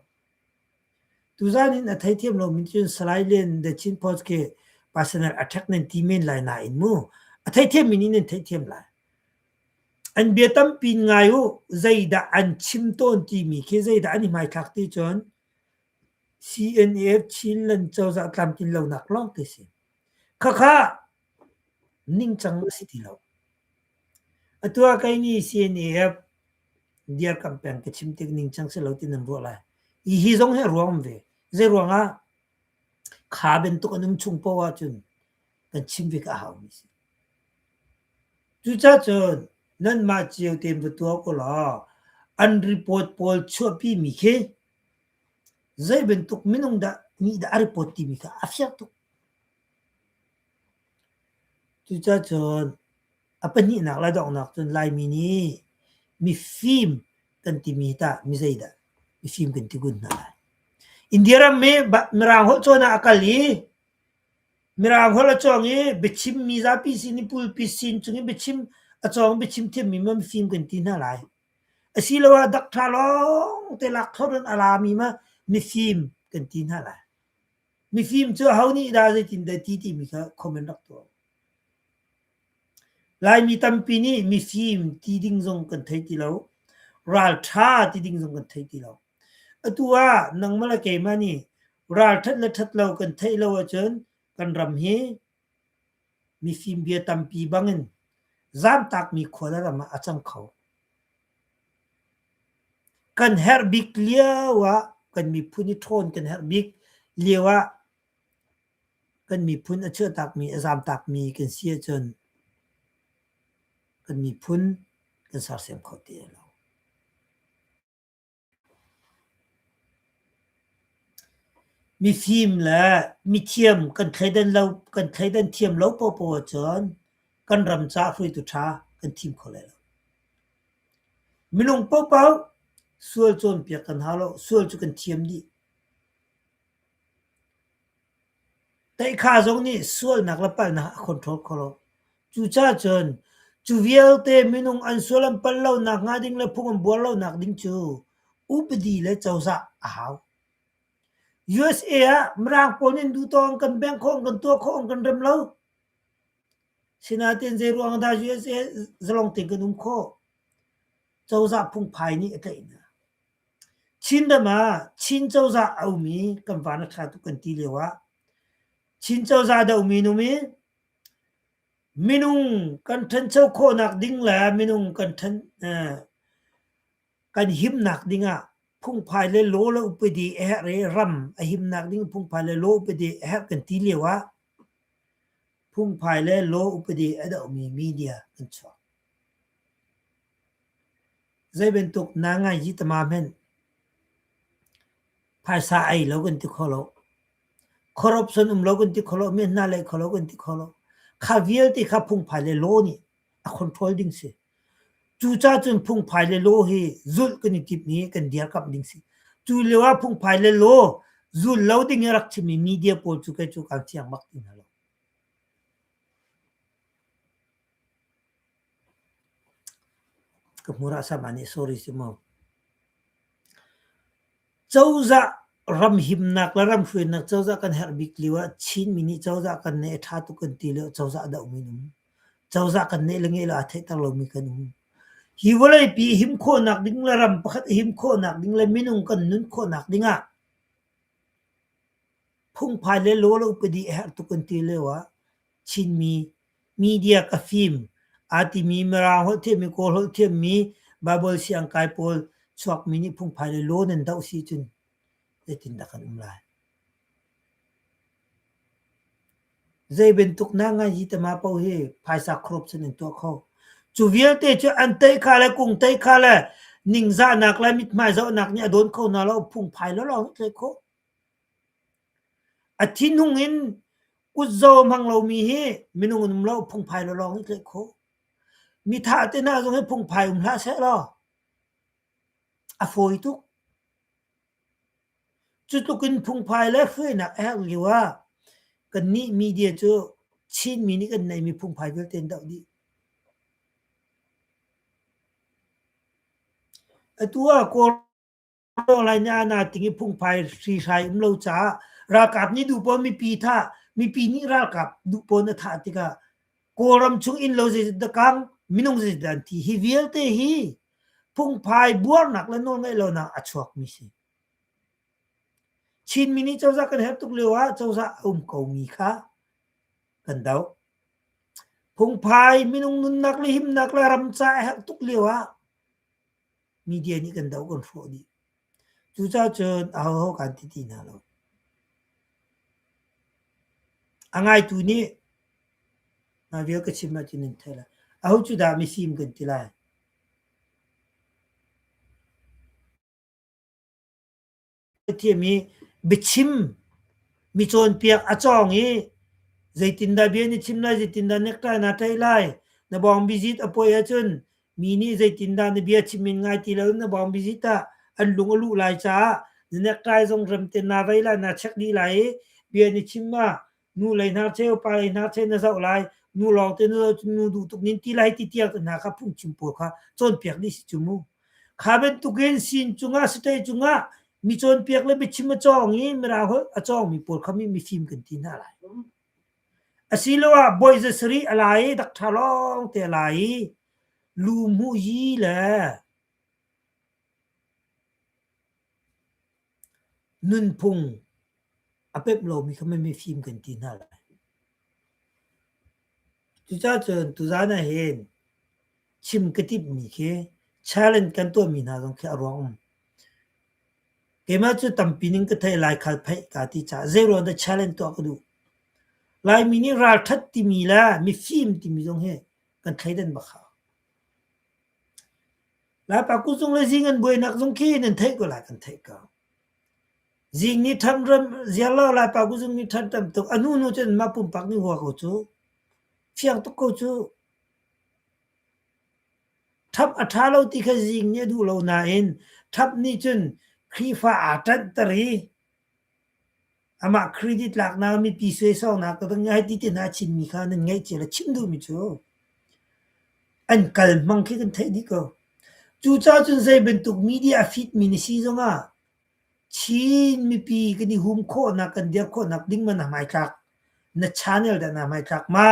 Tuzan in a theithiam lomi cun Salai Lian The Chin Post khi personal attack nan ti men lai nain mu a theithiammi nih nan theihthiam lai. An bia tampi ngai u zeidah an chim tawn timi khi zeidah an i hmaithlak ti cun CNF Chinland cozah tlamtlin lonak lawngte si. Khakha ningcang a si ti lo. Atu ah kei nih CNF dirkamh peng ka chim tik ningcang si lo ti nan ruah lai. Hi hi zong hi a ruang um ve. Zei ruangah kha bantuk an um chung paoh ahcun kan chim ve ka a haumi si. Cucacun nanmah cio tein va tuah ko law an report pawl chuahpimi khi zei bantuk minung dah nih dah a report timi kha a fiang tuk. Cucacun a pahnihnak le donghnak cun Laimi nih mifim kan timi tah mi zeidah mifim kan ti kun hna lai. India ram i Mirang holh cawn ah a kal i Mirang holh a cawng i biachim mi zapi sin i pulpit sin cung i biachim a cawng biachim thiammi ma mifim kan ti hna lai. Asiloah dakṭha lawngte lakthlor in a lami ma mifim kan ti hna lai. Mifim cu aho nih dah zeitindah ti timi kha comment rak tuah. Laimi tampi nih mifim ti ding zong kan thei ti lo. Ralṭha ti ding zong kan thei ti lo. Atu ah nangmah le keimah nih ralṭhat le ṭhat lo kan theih lo ahcun kan ram hi mifim bia tampi bangin zaamtakmi khua le ram ah a cang kho. Kan herh bik lio ah kan miphun i ṭhawn kan herh bik lio ah kan miphun a chuahtakmi a zaamtakmi kan si ahcun kan miphun kan sersiam kho ti lo. Mifim le mithiam kan thleidan lo kan thleidan thiam lo paohpaoh ahcun kan ram caah hruaitu ṭha kan thim kho lai lo. Minung paohpaoh sual cawnpiak kan hau lo. Sual cu kan thiam dih. Teihkha zong nih sualnak le palhnak a control kho lo. Cucaah cun cu vialte minung an sual an palh lonak hnga ding le phung an buar lonak ding cu upadi le cozah a hau. USA ah Mirang pawl nih an duh tawk an kan bengh khawh, an kan tuah khawh, an kan rem lo. Sinain zeiruang dah USA zalong tein kan um khawh? Cozah phungphai nih a tlaih hna. Chinram ah Chin cozah a um i kan van a ṭha tuk kan ti lio ah Chin cozah dah um in um i minung kan ṭhancho khawhnak ding le minung kan ṭhan kan himnak ding ah phungphai le law le upadi a herh i ram a himnak ding phungphai le law upadi a herh kan ti lio ah phungphai le law upadi a dohmi media an chuak. Zei bantuk na ngai yi tama hmenh phaisa ei lo kan ti kho lo. Corruption um lo kan ti kho lo, mi hna lei kho lo kan ti kho lo. Kha vialte kha phungphai le law nih a control ding si. Cucaah cun phungphai le law hi zulh kan i timh i kan dirkamh ding si. Cu lio ah phungphai le law zul lo ding i rak chimmi media pawl cu kei cu kaan fiang bak ti hna lo. Ka hmur ah sama nih sorry si mu. Cozah ram himnak le ram hruainak cozah kan herh bik lio ah Chinmi nih cozah kan neih a ṭha tuk kan ti lio cozah a dohmi an um. Cozah kan neih le ngeih lo aa theihter lomi kan um. Hi vawleipi him khawhnak ding le ram pakhat him khawhnak ding le minung kan nun khawhnak ding ah phungphai le law le upadi a herh tuk kan ti lio ah Chinmi media ka fim aa timi Mirang holh thiammi Kawl holh thiammi Baibal siangkai pawl chuakmi nih phungphai le law nan doh si cun zeitindah kan um lai? Zei bantuk na ngai hi tama paoh hi phaisa corruption an tuah kho. Cu vialte cu an tei kha le kung tei kha le ningzahnak le mithmai zohnak nih a dawn kho hna lo phungphai lawlaw nih tlai khawh. A thinhung in kutzo a hmang lomi hi minung an um lo phungphai lawlaw nih tlaih khawh. Mithah te hna zong hi phungphai um hlah seh law a fawi tuk. Cu tluk in phungphai le hruainak a herh lio ah kannih media cu Chinmi nih kan neihmi phungphai vialte an doh dih. Atu ah Kawl lai nih aa ting i phungphai hrihhrai um lo caah ralkap nih duh pawn mipi thah, mipi nih ralkap duh pawn a thah tikah Kawlram chung innlo zeizat dah kang, minung zeizat dah an thi. Hi vialte hi phungphai buarnak le nawlngaih lonak a chuakmi si. Chinmi nih cozah kan herh tuk lio ah cozah a um komi kha kan doh. Phungphai minung nunnak le himnak le ram ca a herh tuk lio ah media nih kan doh kan hrawh dih. Cucaah cun ahoho kan ti ti hna lo. A ngaitu nih mah vial ka chim ahcun nan theih lai. Aho cu dah mifim kan ti lai? Thiam i biachim mi cawnpiak a cawng i zeitindah bia na chim lai, zeitindah necktie naa ṭaih lai, na bawngbi zit a puai ahcun mi nih zeitindah na bia chim in ngai ti lo na bawngbi zit ah an lung a luh lai caah na necktie zong rem tein naa vei lai, naa check dih lai i bia na chim ah nu lei hnarcheu pa lei hnarcheu na zoh lai, nu lawng te na zoh cun nu duh tuk nin ti lai ti tiang te hna kha phungchim pawl kha cawnpiak dih si cu mu. Kha bantukin sin cungah state cungah mi cawnpiak le biachim a cawng i mirang holh a cawngmi pawl kha mi mifim kan ti hna lai. Asiloah bawi zasarih a la i dakṭha lawng te a la i lu hmuh yi le nunphung a pemh lomi kha mifim kan ti hna lai. Cucaah cun tuzaan ah hin chim ka timhmi khi challenge kan tuahmi hna zong khi a ruang um. Keimah cu tampi ning ka theih Laikhal pheih kaa ti caah zeiruang dah challenge tuah ka duh. Laimi nih ralṭhat timi le mifim timi zong hi kan thleidan bak hau. Laipa kutzung le zing an buainak zong khi nan theih ko lai kan theih ko. Zing nih ṭhan ram ziar lo Laipa kutzung nih ṭhan tam tuk a hnu hnu cun mah pumpak nih hua ko cu. Fiang tuk ko cu. Ṭhap a ṭha lo ti kha zing nih a duh lo nain ṭhap nih cun Khrihfa aa ṭanhter i amah credit laknak mipi suaisaunak ka dang hei ti te hna a chimmi kha nan ngaih cia le chim duhmi cu an kal hmang khi kan theih dih ko. Cucaah cun zei bantuk media a fit mi na si zongah Chin mipi kan i hum khawhnak kan dir khawhnak ding ma na hmaitlak na channel dah na hmaitlak ma?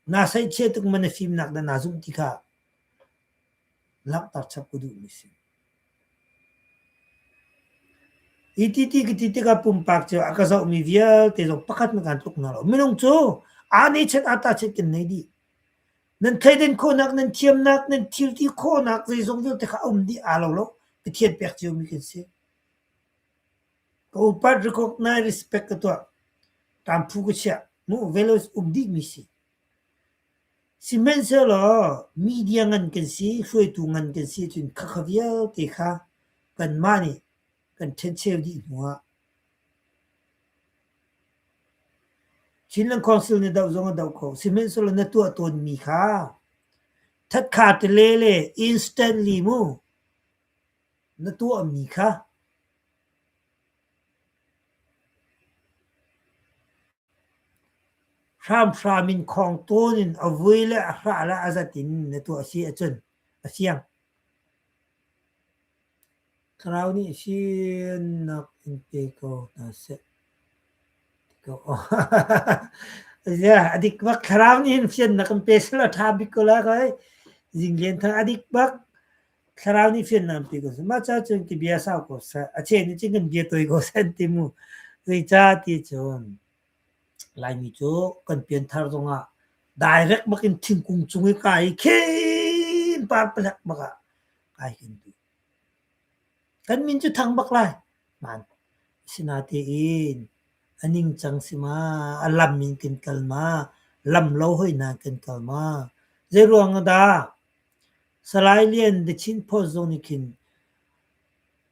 Naa saihchiah tuk maw na fimnak dah naa zumh ti kha langhter chap ka duhmi si. Hi ti ti ka ti tikah pumpak cu a ka zohmi vialte zong pakhat na kan tluk hna lo. Minung cu aa nih chet aa ta chet kan nei dih. Nan thleidan khawhnak, nan thiamnak, nan thil ti khawhnak zeizong vialte kha a um dih aa lo lo. Pathian pek ciomi kan si. Ka upat recognize respect ka tuah. Ṭamphu ka chiah. Mu values um dihmi si. Sihmanhsehlaw media ngan kan si, hruaitu ngan kan si cun khakha vialte kha kanmah nih kan ṭhencheu dih hnuah Chinland Council nih doh zong a doh kho. Sihmanhsehlaw na tuah tawnmi kha thatkha tele le instantly mu na tuahmi kha Hramhram in khawng tawn in a vui le a hrah le a zat in na tuah si ahcun a fiang. Thlarau nih sinak in pe ko hna seh. A dik bak. Thlarau nih hin fiannak in pe seh law a ṭha bik ko lai kai. Zinglian thang a dik bak. Thlarau nih fiannak in pe ko seh. Mah caah cun ka bia sau ko seh. A cheh nih cun kan bia tawi ko seh an ti mu. Zeicah ti cun Laimi cu kan pianthar zongah direct bak in thingkung cung i kai i khin par palek bak ah kai kan duh. Kan min cu thang bak lai. Hmaan. Asinain a ningcang si ma, a lam in kan kal ma, lam lo hoi hna in kan kal ma. Zeiruang ah dah Salai Lian The Chin Post zong nih khin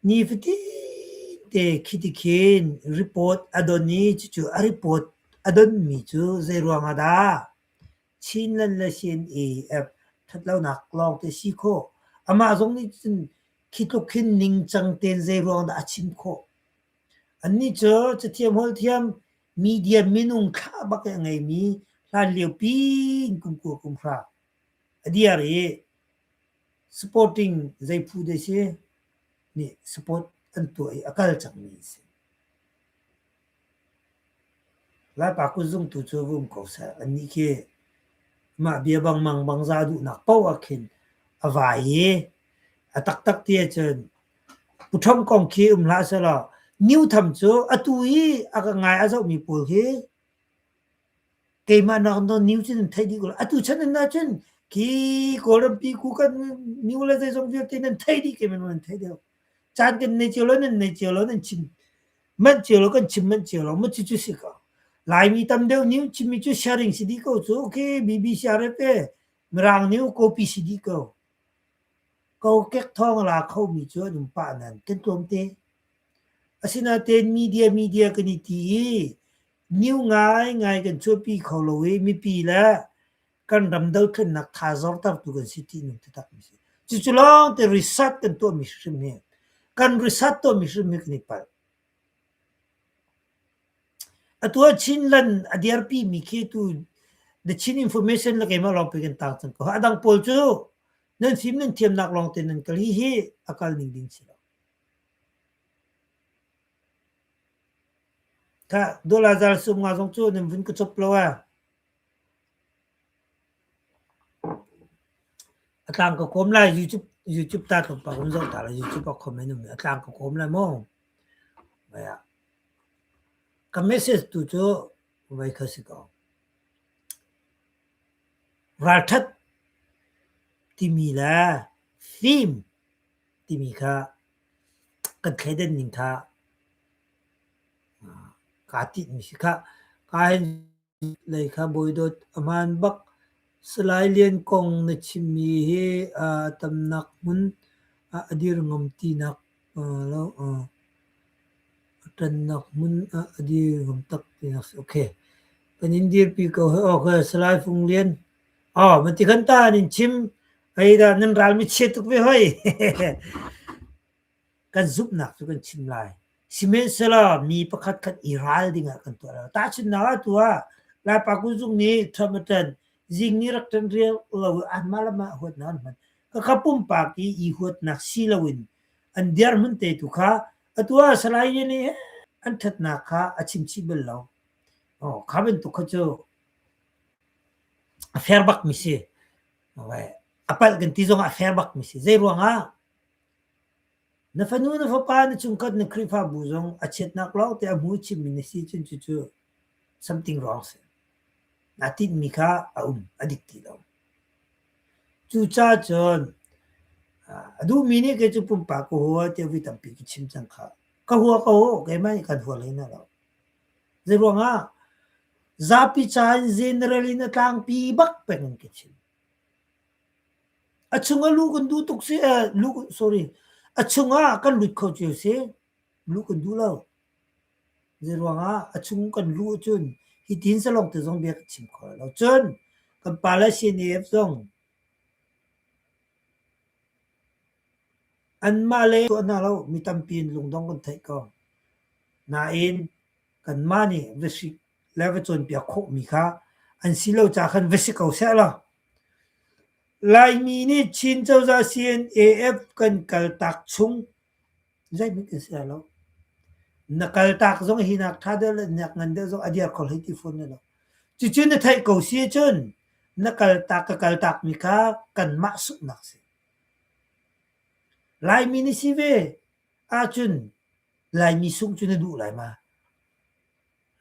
Nifatinte khiti khin report a don i cucu a report a donmi cu zeiruang ah dah Chinland le CNAF ṭhatlonak lawngte si khawh. Amah zong nih cun khi tluk khin ningcang tein zeiruang dah a chim khawh. Annih cu cathiam holhthiam media minung thlah bak i a ngeimi hlanlio pi in kum kua kum hra a diar i Sporting zei phu deh si nih sport an tuah i a kal cangmi an si. Laipa kutzung tu cu va um ko seh. Annih khi mah bia bang mang bang za duhnak paoh ah khin a vai i a taktak ti ahcun Pu Ṭhom kong khi um hlah sehlaw New Tham cu atu i a ka ngai a zohmi pawl khi Keimah nak nawn new cu nan theih dih ko lai. Atu chan in ahcun khi Kawlrampi ku kan new le zeizong vialte nan theih dih keimah nan theih deuh. Caan kan nei cio lo, nan nei cio lo, nan chim manh cio lo, kan chim manh cio lo, ma cucu si ko. Laimi tam deuh new chimmi cu sharing si dih ko cu. Okay, BBC RFA, Mirang new copy si dih ko. Kokek thawng a la khomi cu an um pah nain kan tlawmte. Asinain media media kan i ti i New ngaingai kan chuahpi kho lo i mipi le kan ram dothlennak tha zortertu kan si tihnung taktak mi si. Cucu lawngte research kan tuahmi hrim hi kan research tuahmi hrim hi kan i palh. Atu ah Chinland a dirpi mi khi tu The Chin Information le keimah lawng pi kan tang cang ko. A dang pawl cu nan fim nan thiamnak lawngte nan kal hi hi a kal ning ding si lo. Khah, dollar zal sum nga zong cu nan vun ka cop lo ah. A tlang ka kawm lai YouTube YouTube ta tlawmpal kan zoh ta lai YouTube ah comment um a tlang ka kawm lai maw. Vai ah. Ka message tu cu vai kha si ko. Ralthat timi le fim timi kha kan thleidan ning kha kaa tinhmi si khah. Kaa hin lei kha bawi dawt a hmaan bak. Salai Lian kong na chimmi hi a tamnak hmun ah a dir ngam tinak lo a ṭannak hmun ah a dir ngam tak tinak si. Okay. Kan in dirpi ko he. Okay, Salai Fung Lian. Oh, mati kan ta nin chim. Hei dah nan ral mi chia tuk ve hoi. Kan zumhnak cu kan chim lai. Sihmanhsehlaw mi pakhat khat i ral dingah kan tuah lo. Tahchunhnak ah tu ah Laipa kuzung nih Trump a ṭan. Zing nih rak ṭan rial lo i anmah le mah huatnak an hman. Khakha pumpak i i huatnak si loin an dirhmun te tu kha atu ah Salai nih an ṭhatnak kha a chim chih bal lo. Oh, kha bantuk kha cu a fair bak mi si. A palh kan ti zongah a fair bak mi si. Zei ruangah? Na fanu na fapa na chungkhat na Khrihfabu zong a chiatnak lawngte a hmu chimmi na si cun cucu something wrong si. Naa tinhmi kha a um, a dik ti lo. Cucaah cun a duhmi nih kei cu pumpak ka hua tiah voi tampi ka chim cang kha. Ka hua ko, keimah nih kan hua hlei hna lo. Zeiruangah? Zapi ca in general in a tlangpi bak peng in ka chim. A chungah luh kan duh tuk si, luh, sorry, a chungah kan lut kho cio si, luh kan duh lo. Zeiruangah a chung kan luh ahcun hitin salawng te zong bia kan chim kho lo. Cun kan pale CNF zong anmah le tuah hna lo mi tampi in lungdong kan theih ko. Nain kanmah nih va sik le va cawnpiak khawhmi kha an si lo ca khan va si ko seh law Laimi nih Chin cozah CNAF kan kaltak chung zeihmanh kan si lai lo. Na kaltak zong hi nak ṭha deuh le nak ngan deuh zong a dir kho hlei ti fawn lai lo. Cucu na theih ko si ahcun na kaltak ka kaltakmi kha kanmah sunghnak si. Laimi na si ve ahcun Laimi sungh cu na duh lai ma?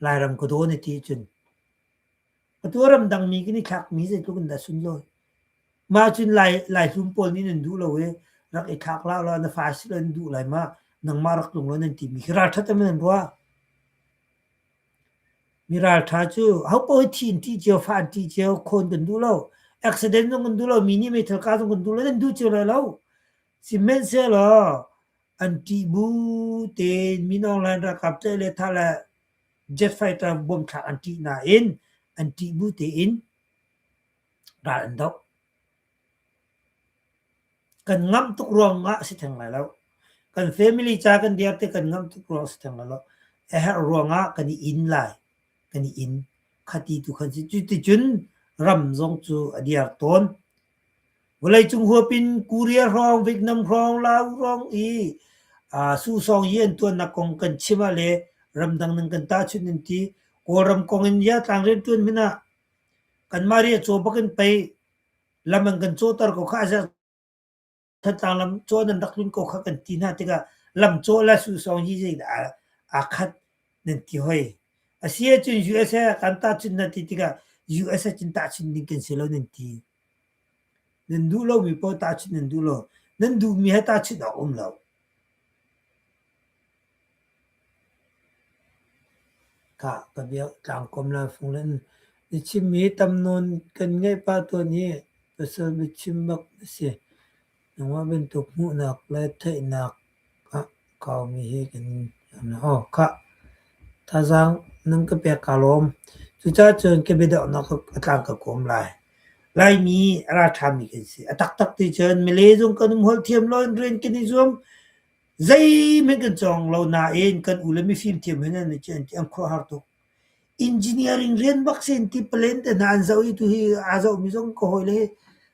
Lairam ka daw na ti ahcun atu ramdangmi kan i thlakmi zeitluk in dah sunlawi. Mah cun Lai Laihlum pawl nih nan duh lo i rak i thlak hlah law na fa si lo nan duh lai ma nangmah rak tlung law nan timi khi ralṭhat am nan ruah. Mi ralṭha cu hopaoh hi thi in ṭih cio, fa an ṭih cio, khawn kan duh lo, accident zong kan duh lo, mi nih meithal kah zong kan duh lo, nan duh cio lai lo. Sihmanhsehlaw an ṭih bu tein Min Aung Hlaing ralkap tlaih le thah le jet fighter bom thlak an ṭih nain an ṭih bu tein ral an doh. Kan ngamh tuk ruangah a si theng lai lo. Kan family ca kan dir te kan ngamh tuk ruang a si theng lai lo. A herh ruangah kan i inn lai. Kan i inn. Khati tu khan si. Cuticun ram zong cu a diar tawn. Vawleicung huap in Korea hrawng, Vietnam hrawng, Laos hrawng i susawng hi an tuannak kong kan chim ah le ramdang nan kan tahchunh nan ti. Kawlram kong in ya tlang rianṭuan hmanh ah kanmah riahcaw bak in pei lam an kan cawhter ko kha a Thantlang lam cawh nan rak tlun ko kha kan ti hna tikah lam cawh le susawng hi zeidah aa khat nan ti hoi. A si ahcun USA kan tahchunh na ti tikah USA cun tahchunh ding kan si lo nan ti. Nan duh lomi paoh tahchunh nan duh lo. Nan duhmi he tahchunh awk um lo. Khah ka bia tlangkom le fung le na chimmi tam nawn kan ngaih pah tawn i pasal biachim bak na si. Nangmah bantuk hmuhnak le theihnak ah kaumi hi kan Aw khah, thazaang nan ka pek kaa lawm. Cucaah cun ka biadonghnak a tlang ka kawm lai. Laimi a ralṭhami kan si. A taktak ti cun Malay zong kan um holh thiam lo in rian kan i zuam. Zeihmanh kan cawng lo nain kan u le mifim thiam he nan an khuaruahhar tuk. Engineering rian bak sin ti palen te hna an zoh i tuhi aa zohmi zong ka hawile hi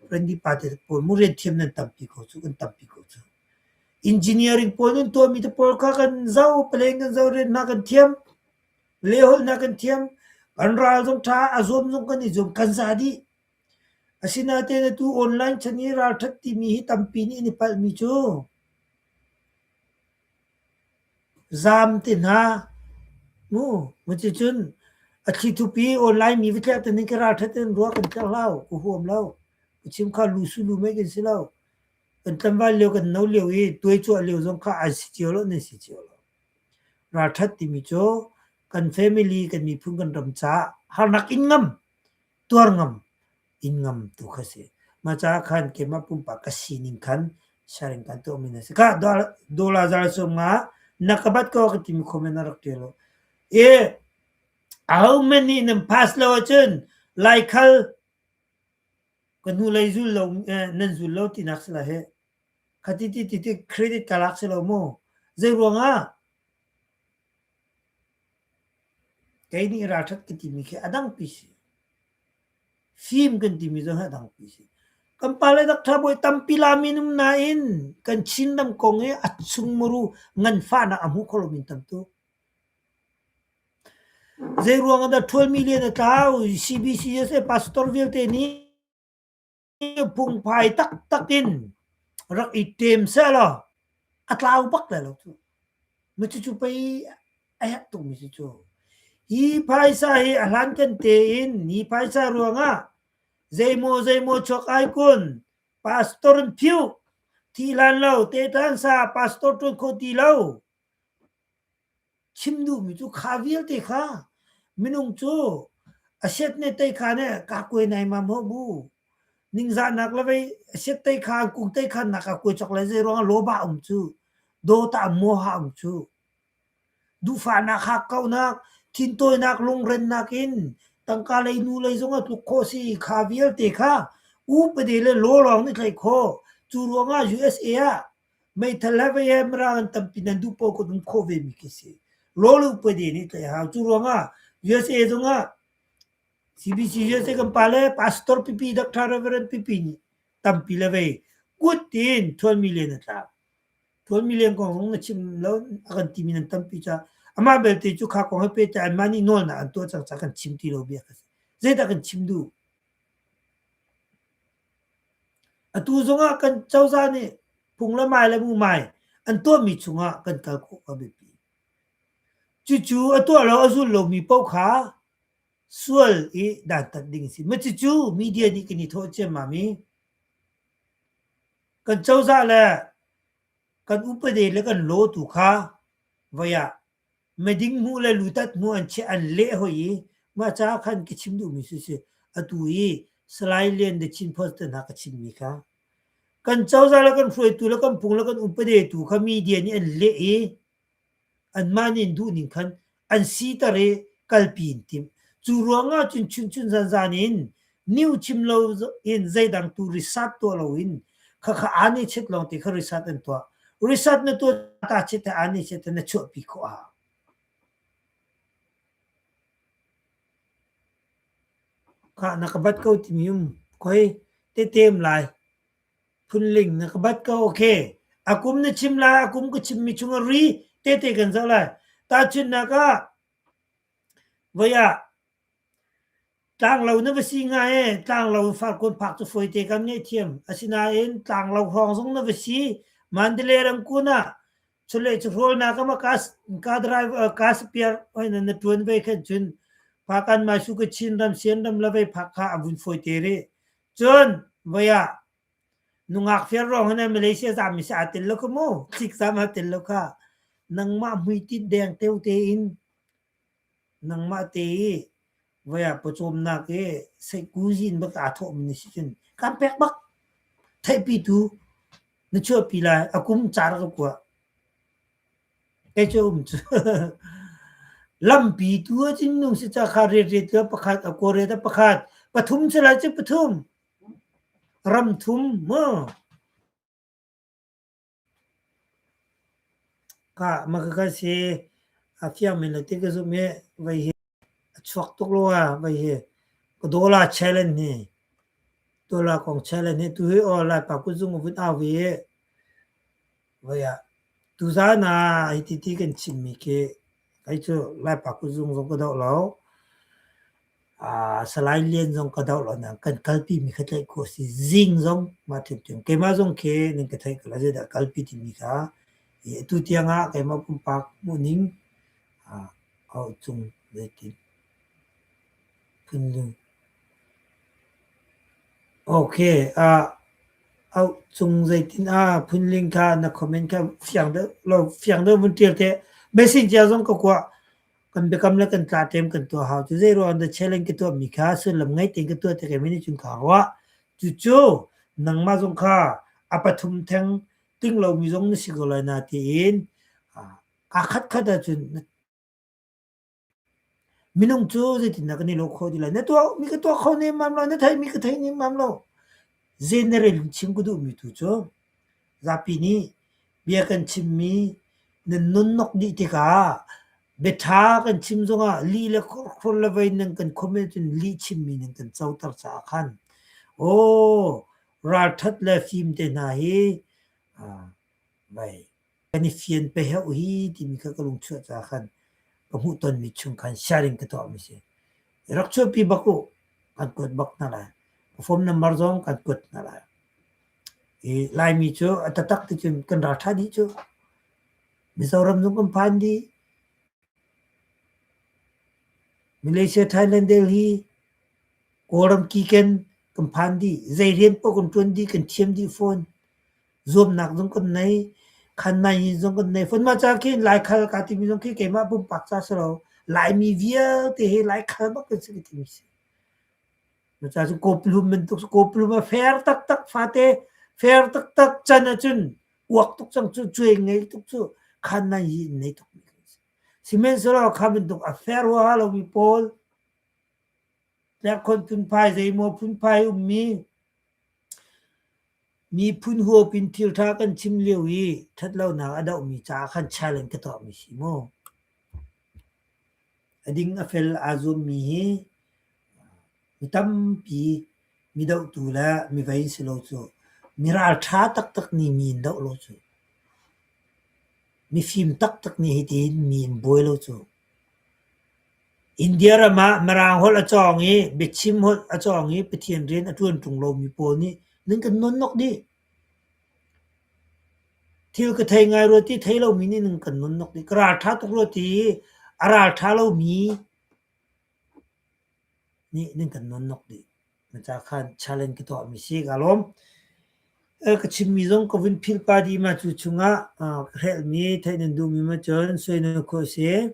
Randy pa te pawl mu rian thiam nan tampi ko cu kan tampi ko cu. Engineering pawl nan tuahmi te pawl kha kan zoh palen kan zoh rian hna kan thiam lehholh hna kan thiam kan ral zong ṭha a zuam zong kan i zuam kan za dih. Asinain atu online chan i ralṭhat timi hi tampi nih an i palhmi cu zaam te hna mu cuticun a thlithup i online mi va tlerh te ning ka ralṭhat in ruah kan tlerh hlah u, ka huam lo. Ka chim kha lu su lu mei kan si lo. Kan tlangval lio kan no lio i tuaicuah lio zong kha an si cio lo nan si cio lo. Ralṭhat timi cu kan family kan miphun kan ram caah harnak in ngam tuar ngam in ngam tu kha si. Mah caah khan keimah pumpak ka sining khan sharing kan tuahmi na si. Ka dollar zal sum nga na ka bat ko ka timi comment na rak ṭial. E ahohmanh nih nan pass lo ahcun Laikhal ka hnulei zul lo nan zul lo tinak si lai he. Khati ti ti ti credit ka lak si lo mu. Zei ruangah Kei nih ralṭhat ka timi khi a dangpi si. Fim kan timi zong hi a dangpi si. Kan pale doctor bawi tampi lami an um nain kan Chinram kong i a chungmuru nganfahnak a hmu kho lomi an tam tuk. Zeiruang ah dah ṭhualmi lian a tlau? CBCUSA pastor vialte nih phungphai taktak in rak i ṭem sehlaw a tlau bak lai lo cu. Ma cucu pei a herh tukmi si cu. Hi phaisa hi a hlankan tein hi phaisa ruangah zeimaw zeimaw chuak ai kun pastor in phiu thi hlan lo tetan sa pastor ṭuan kho ti lo Chim duhmi cu kha vialte kha minung cu a set ne tei kha ne ka kuai nai ma maw bu. Ningzahnak le vei siattei kha kungtei khan nak ah kuai cawk le zei ruangah lawba um cu dawta moha um cu duhfahnak hakkauhnak thintawinak lungrennak in tangka lei nu lei zong a tluk khawh si kha vialte kha upade le law lawng nih tlaih khawh cu ruangah USA ah meithal he vei he mirang an tampi nan duh paoh kan um khawh ve mi khi si law le upade nih tlaih hau cu ruangah USA zongah CBC USA kan pa le pastor pipi Doctor Reverend pipi nih tampi le vei kut in 12 million a tlak 12 million kong zong na chim lo a kan timi nan tampi ca amah belte cu kha kong he pehtlai anmah nih nawlnak an tuah cang ca kan chim ti lo bia kha si zeidah kan chim duh atu zongah kan cozah nih phung le mai le mumai an tuahmi chungah kan kal khawh ka biapi cucu a tuah lo a zul lomi paoh kha sual i dantat ding a si. Cucu media nih kan i thawh ciammam i kan cozah le kan upade le kan law tu kha voi ah meding hmuh le lutat hmuh an chiah an leh hoi i mah caah khan ka chim duhmi cu si atu i Salai Lian The Chin Post te hna ka chimmi kha kan cozah le kan hruaitu le kan phung le kan upade tu kha media nih an leh i Anmah nih an duhning khan an siter i kalpi an timh. Cu ruangah cun chunchun zanzan in new chim lo in zeidang tu research tuah loin khakha aa nih chet lawng te kha research an tuah. Research na tuah ta chet te aa nih chet te na chuahpi khawh a hau. Khah na ka bat ko timi um koi te tem lai. Phunling na ka bat ko okay. A kum na chim lai, a kum ka chimmi chung a ri tete kan zoh lai. Tahchunhnak ah voi ah tlanglo na va si nga e tlanglo farkawn phak cu fawite kan ngaihthiam. Asinain tlanglo hrawng zong na va si Mandalay ramkun ah chuleh chuhrawlnak ama ka ka driver ka spear oi na na tuan ve khan cun phakan mai su ka Chin ram Sian ram la ve phak kha a vun fawite re. Cun voi ah nungak fiar ruang hin Malaysia zam mi si aa tel lo kha mu thlik zam aa tel lo kha nangmah hmuitinh deng teu tein nangmah te i voi ah pawcawmnak i seihkuzin bak aa thawhmi na si cun kan pek bak theihpi tu na chuahpi lai a kum car ka kua Kei cu um cu lampi tu ahcun nung si ca kha ret ret cu pakhat a kaw ret a pakhat pathum si lai cu pathum ram thum mu ka ma ka ka si a fiang men lo ti ka zum i vai hi a chuak tuk lo a vai hi ka dola challenge hi dola kong challenge hi tu hi aw lai pa kut zung vun au vi Voi ah tuzaan ah hiti ti kan chimmi khi kei cu Laipa kutzung zong ka doh lo. Salai Lian zong ka doh lo nain kan kalpimi kha tlaih khawh a si. Zing zong mah ṭhiamṭhiam. Keimah zong khi nan ka theih ko lai zeidah kalpi timi kha atu tiang ah keimah pumpak hmuhning a cung zeitin phunling. Okay, auh cung zeitin ah phunling kha na comment kha fiang deuh lo fiang deuh vun ṭial te. Messenger zong ka kuah. Kan biakam le kan tla ṭem kan tuah hau. Cu zei ruang dah challenge ka tuah mi kha sullam ngei tein ka tuah te kai mini cun kaa ruah. Cucu nangmah zong kha a pathum theng ting lomi zong na si ko lai na tiin aa khat khat ahcun Minung cu zeitindah kan i lawh khawh ti lai? Na tuah mi ka tuah kho nemmam lo, na theihmi ka thei nemmam lo. General in chim ka duhmi tu cu zapi nih bia kan chimmi nan nunnok dih tikah biaṭha kan chim zongah lih le khurkhur le vei nan kan comment cun lih chimmi nan kan coter caah khan aw ralṭhat le fim te hna hi vai Kan i fian peheuh hi timi kha ka lungchuah caah khan ka hmuhtonmi chung khan sharing ka tuahmi si. Rak chuahpi bak u, kan kuat bak hna lai. Ka phone number zong kan kuat hna lai. I Laimi cu a taktak ti cun kan ralṭha dih cu. Mizoram zong kan phan dih. Malaysia, Thailand, Delhi, Kawlram kiken kan phan dih. Zei rian paoh kan ṭuan dih, kan thiam dih fawn. Zuamnak zong kan nei, khanmai zong kan nei. Fawn mah ca khin Laikhal kaa timi zong khi keimah pumpak ca si lo. Laimi vialte hi Laikhal bak kan si ka timi si. Cucaah cun kawplum bantuk kawplum a fer taktak fate fer taktak can ahcun uak tuk cang cu cuai ngei tuk cu khan nan hi nei tuk mi kan si. Sihmanhsehlaw kha bantuk a fer huaha lomi pawl tlerhkhonh phunphai zeimaw phunphai ummi miphun huap in thilṭha kan chim lio i ṭhatlonak a dohmi caah khan challenge ka tuahmi si mu. A ding a fel aa zuammi hi mi tampi mi dohtu le mi vei an si lo cu. Mi ralṭha taktak nih mi an doh lo cu. Mifim taktak nih hitin mi an buai lo cu. India ram ah Mirang holh a cawng i biachim holh a cawng i Pathian rian a ṭuan ṭung lomi pawl nih nan kan nawnnok dih. Thil ka thei ngai rua ti thei lomi nih nan kan nawnnok dih. Ka ralṭha tuk rua ti i a ralṭha lomi nih nan kan nawnnok dih. Na ca khan challenge ka tuahmi si ka lawm. Ka chimmi zong ka vun philh pah dih ma cu chungah ka hrelhmi theih nan duhmi ma cun soi na khawh si.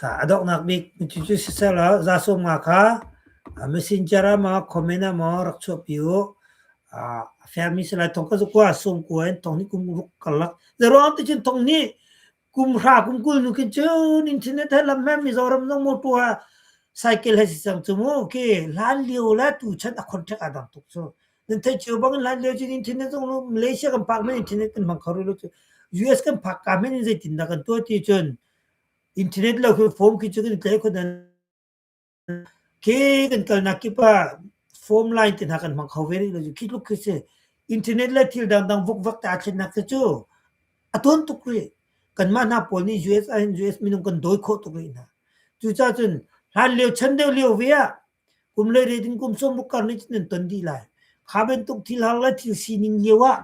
A donghnak bik cucu siseh za sawm nga kha messenger ah maw comment ah maw rak chuahpi u. A fairmi si lai thong ka zakua sawm kua in thong hnih kum ruk karlak. Zeiruang ti cun thong hnih kum hra kum 20 nu khin cun internet he lam he Mizoram zong motor ah cycle he si cang cu mu khi hlan lio le tu chan a contract aa dang tuk cu. Nan theih cio bang in hlan lio cun internet zong Malaysia kan phak men internet kan hmang kho rih lo cu. US kan phak ka men in zeitindah kan tuah ti cun internet lo khi phone khi cu kan tlai kho dan khi kan kalnak kip ah phone line te hna kan hmang kho ve rih lo cu khi tluk khi si internet le thil dangdang vukvak te aa thlennak khi cu a tuan tuk rih kanmah hna pawl nih US ah hin US minung kan dawi khawh tuk rih hna cucaah cun hlan lio chan deuh lio ve ah kum le ret in kum sawm kar nih cun nan ton dih lai kha bantuk thil har le thil sining lio ah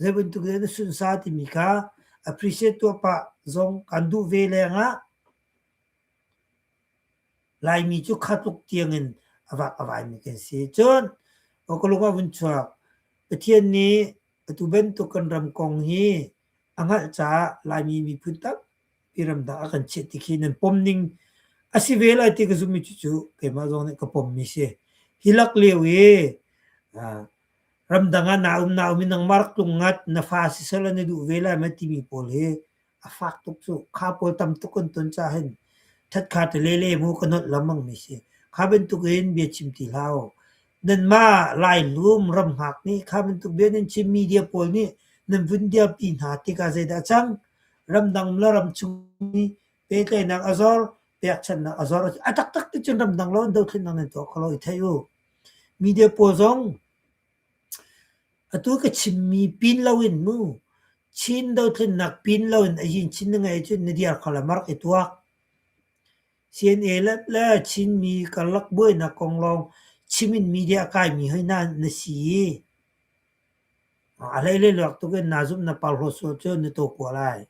zei bantuk in na sunsa timi kha appreciate tuah pah zong kan duh ve leng ah Laimi cu kha tluk tiang in a vak a vaimi kan si. Cun ka lung ah vun chuak. Pathian nih atu bantuk kan ram kong hi a hngalh caah Laimi miphun tampi ramdang a kan chiah ti khi nan pom ning a si ve lai ti ka zumh i cucu keimah zong nih ka pommi si. Hi lak lio i ramdang ah naa um naa um i nangmah rak tlung ngat na fa siseh law na duh ve lai ma timi pawl hi a fak tuk cu. Kha pawl tam tuk kan ton caah hin ṭhatkha te lele mu ka nolh lengmang mi si. Kha bantuk in bia chim ti hlah u. Nanmah Lailum ramhngak nih kha bantuk bia nan chim media pawl nih nan vun dirpi hna tikah zeidah a cang? Ramdang le ramchung i pehtlaihnak a zor, pekchanhnak a zor. A taktak ti cun ramdang lo in dothlennak nan tuah kho lo i theih u. Media pawl zong atu ka chimmi pin loin mu Chin dothlennak pin loin a yin chin na ngeih cun na dir kho le ma rak i tuak. CNA le le Chinmi karlak buainak kong lawng chim in media a kaimi hoi na na si i a hlei luak tuk in naa zumh na parhlaw sual cu na taw kua lai.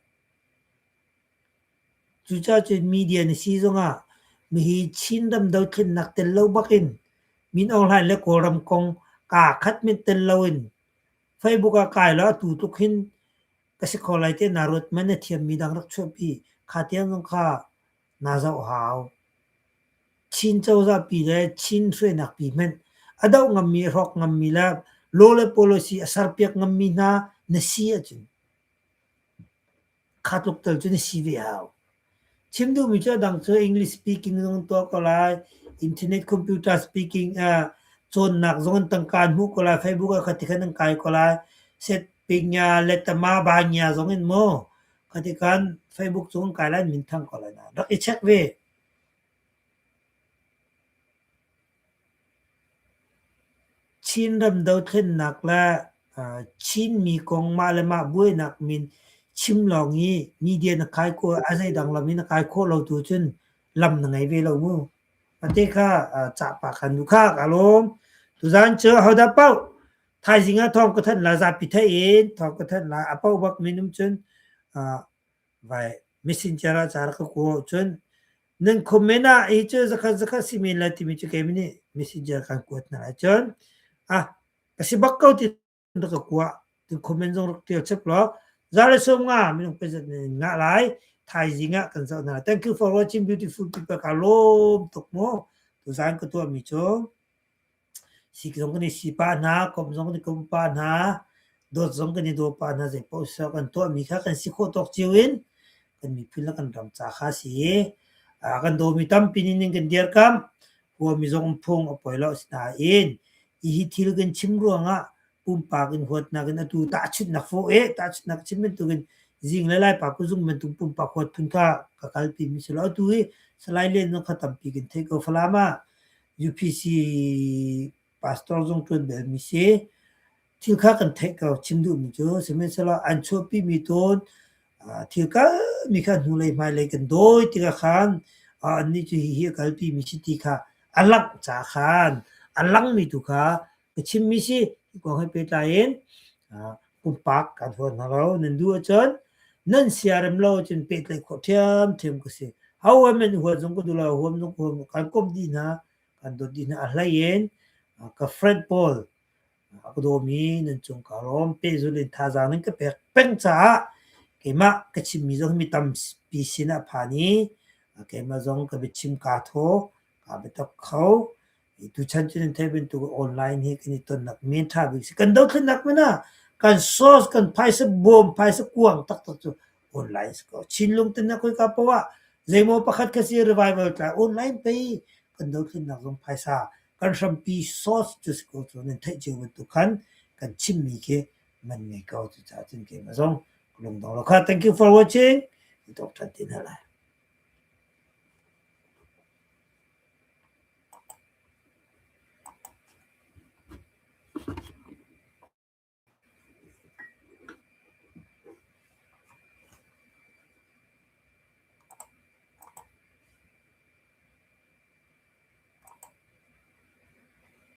Cucaah cun media na si zongah mihi Chinram dothlennak tel lo bakin Min Aung Hlaing le Kawlram kong kaa khat hmanh tel loin Facebook ah kai law atu tluk hin ka si kho lai tiah naa ruat man na thiammi dang rak chuahpi. Kha tiang zong kha naa zoh hau. Chin cozah pi le Chin hruainak pi hmanh a doh ngammi, a hrawk ngammi le law le policy a serpiak ngammi hna na si ahcun kha tluk tal cu na si ve hau. Chim duhmi cu a dang cu English speaking zong an tuah ko lai, internet computer speaking cawnnak zong an tangka an hmuh ko lai, Facebook ah khati khan an kai ko lai, set pinya letama banya zong in mu khati khan Facebook cung an kai lai, an min thang ko lai na. Rak i check ve. Chinram dothlennak le Chinmi kong mah le mah buainak min chim lawng i media na kai khawh a zeidang lam in na kai khawh lo tu cun lam na ngei ve lo mu. Ate kha cah pah khan nu kha ka lawm. Tuzaan cu hodah paoh thaizing ah thawng ka thanh la zapi theih in thawng ka thanh la a paoh bak minung cun vai messenger ah ca rak ka kua cun nan comment ah hi cu zakhat zakhat si men lai timi cu keimah nih messenger kan kuat hna lai cun ah ka si bak ko ti rak ka kua. Tu comment zong rak tial chap law 150 minung pezat in ngah lai. Thaizing ah kan zoh hna. Thank you for watching beautiful people. Ka lawm tuk mu. Tuzaan ka tuahmi cu sik zong kan i si pah hna, kom zong kan i kom pah hna, dawt zong kan i daw pah hna, zei paoh siseh kan tuahmi kha kan si khawh tawk cio in kan miphun le kan ram ca kha si i kan dawmi tampi nih kan dirkamh. Huami zong phung a poi lo. Asinain hihi thil kan chim ruangah pumpak in huatnak in atu tahchunhnak fawh e tahchunhnak chim bantukin zing le laipa kuzung bantuk pumpak huat phun kha ka kalpi mi si lo. Atu hi Salai Lian zong kha tampi kan theih ko. Falam ah UPC pastor zong ṭuan bel mi si. Thil kha kan theih ko. Chim duhmi cu sihmanhsehlaw an chuahpi mi tawn thil kalmi kha hnulei hmailei kan dawi tikah khan annih cu hihi a kalpi mi si ti kha a langh ca khan a langmi tu kha ka chimmi si. Hi kong he pehtlai in pumpak kan huat hna lo. Nan duh ahcun nan siarem lo ahcun pehtlaih khawh ṭhiamṭhiam ka si. Ho men huat zong ka duh lo, huam zong ka huam. Kan komh dih hna, kan dawt dih hna. A hlei in ka friend pawl A ka dawmi nan cung kaa lawm. Pehzulh in thazaang nan ka pek peng caah keimah ka chimmi zong mi tampi sin ah phan i keimah zong ka biachim kaa thaw, kaa biatak kho. Tuchan cu nan theih bantuk online hi kan i tonnak men ṭha bik si. Kan dothlennak hmanh ah kan source, kan phaisa bawm, phaisa kuang taktak cu online si ko. Chinlung tin ah khoika paoh ah zeimaw pakhat kha si revival tla online pei kan dothlennak zong phaisa kan hrampi source cu si ko cu nan theih cio bantuk khan kan chimmi khi man ngei ko. Cucaah cun keimah zong ka lungdong lo kha. Thank you for watching. Talk ṭhan ti hna lai.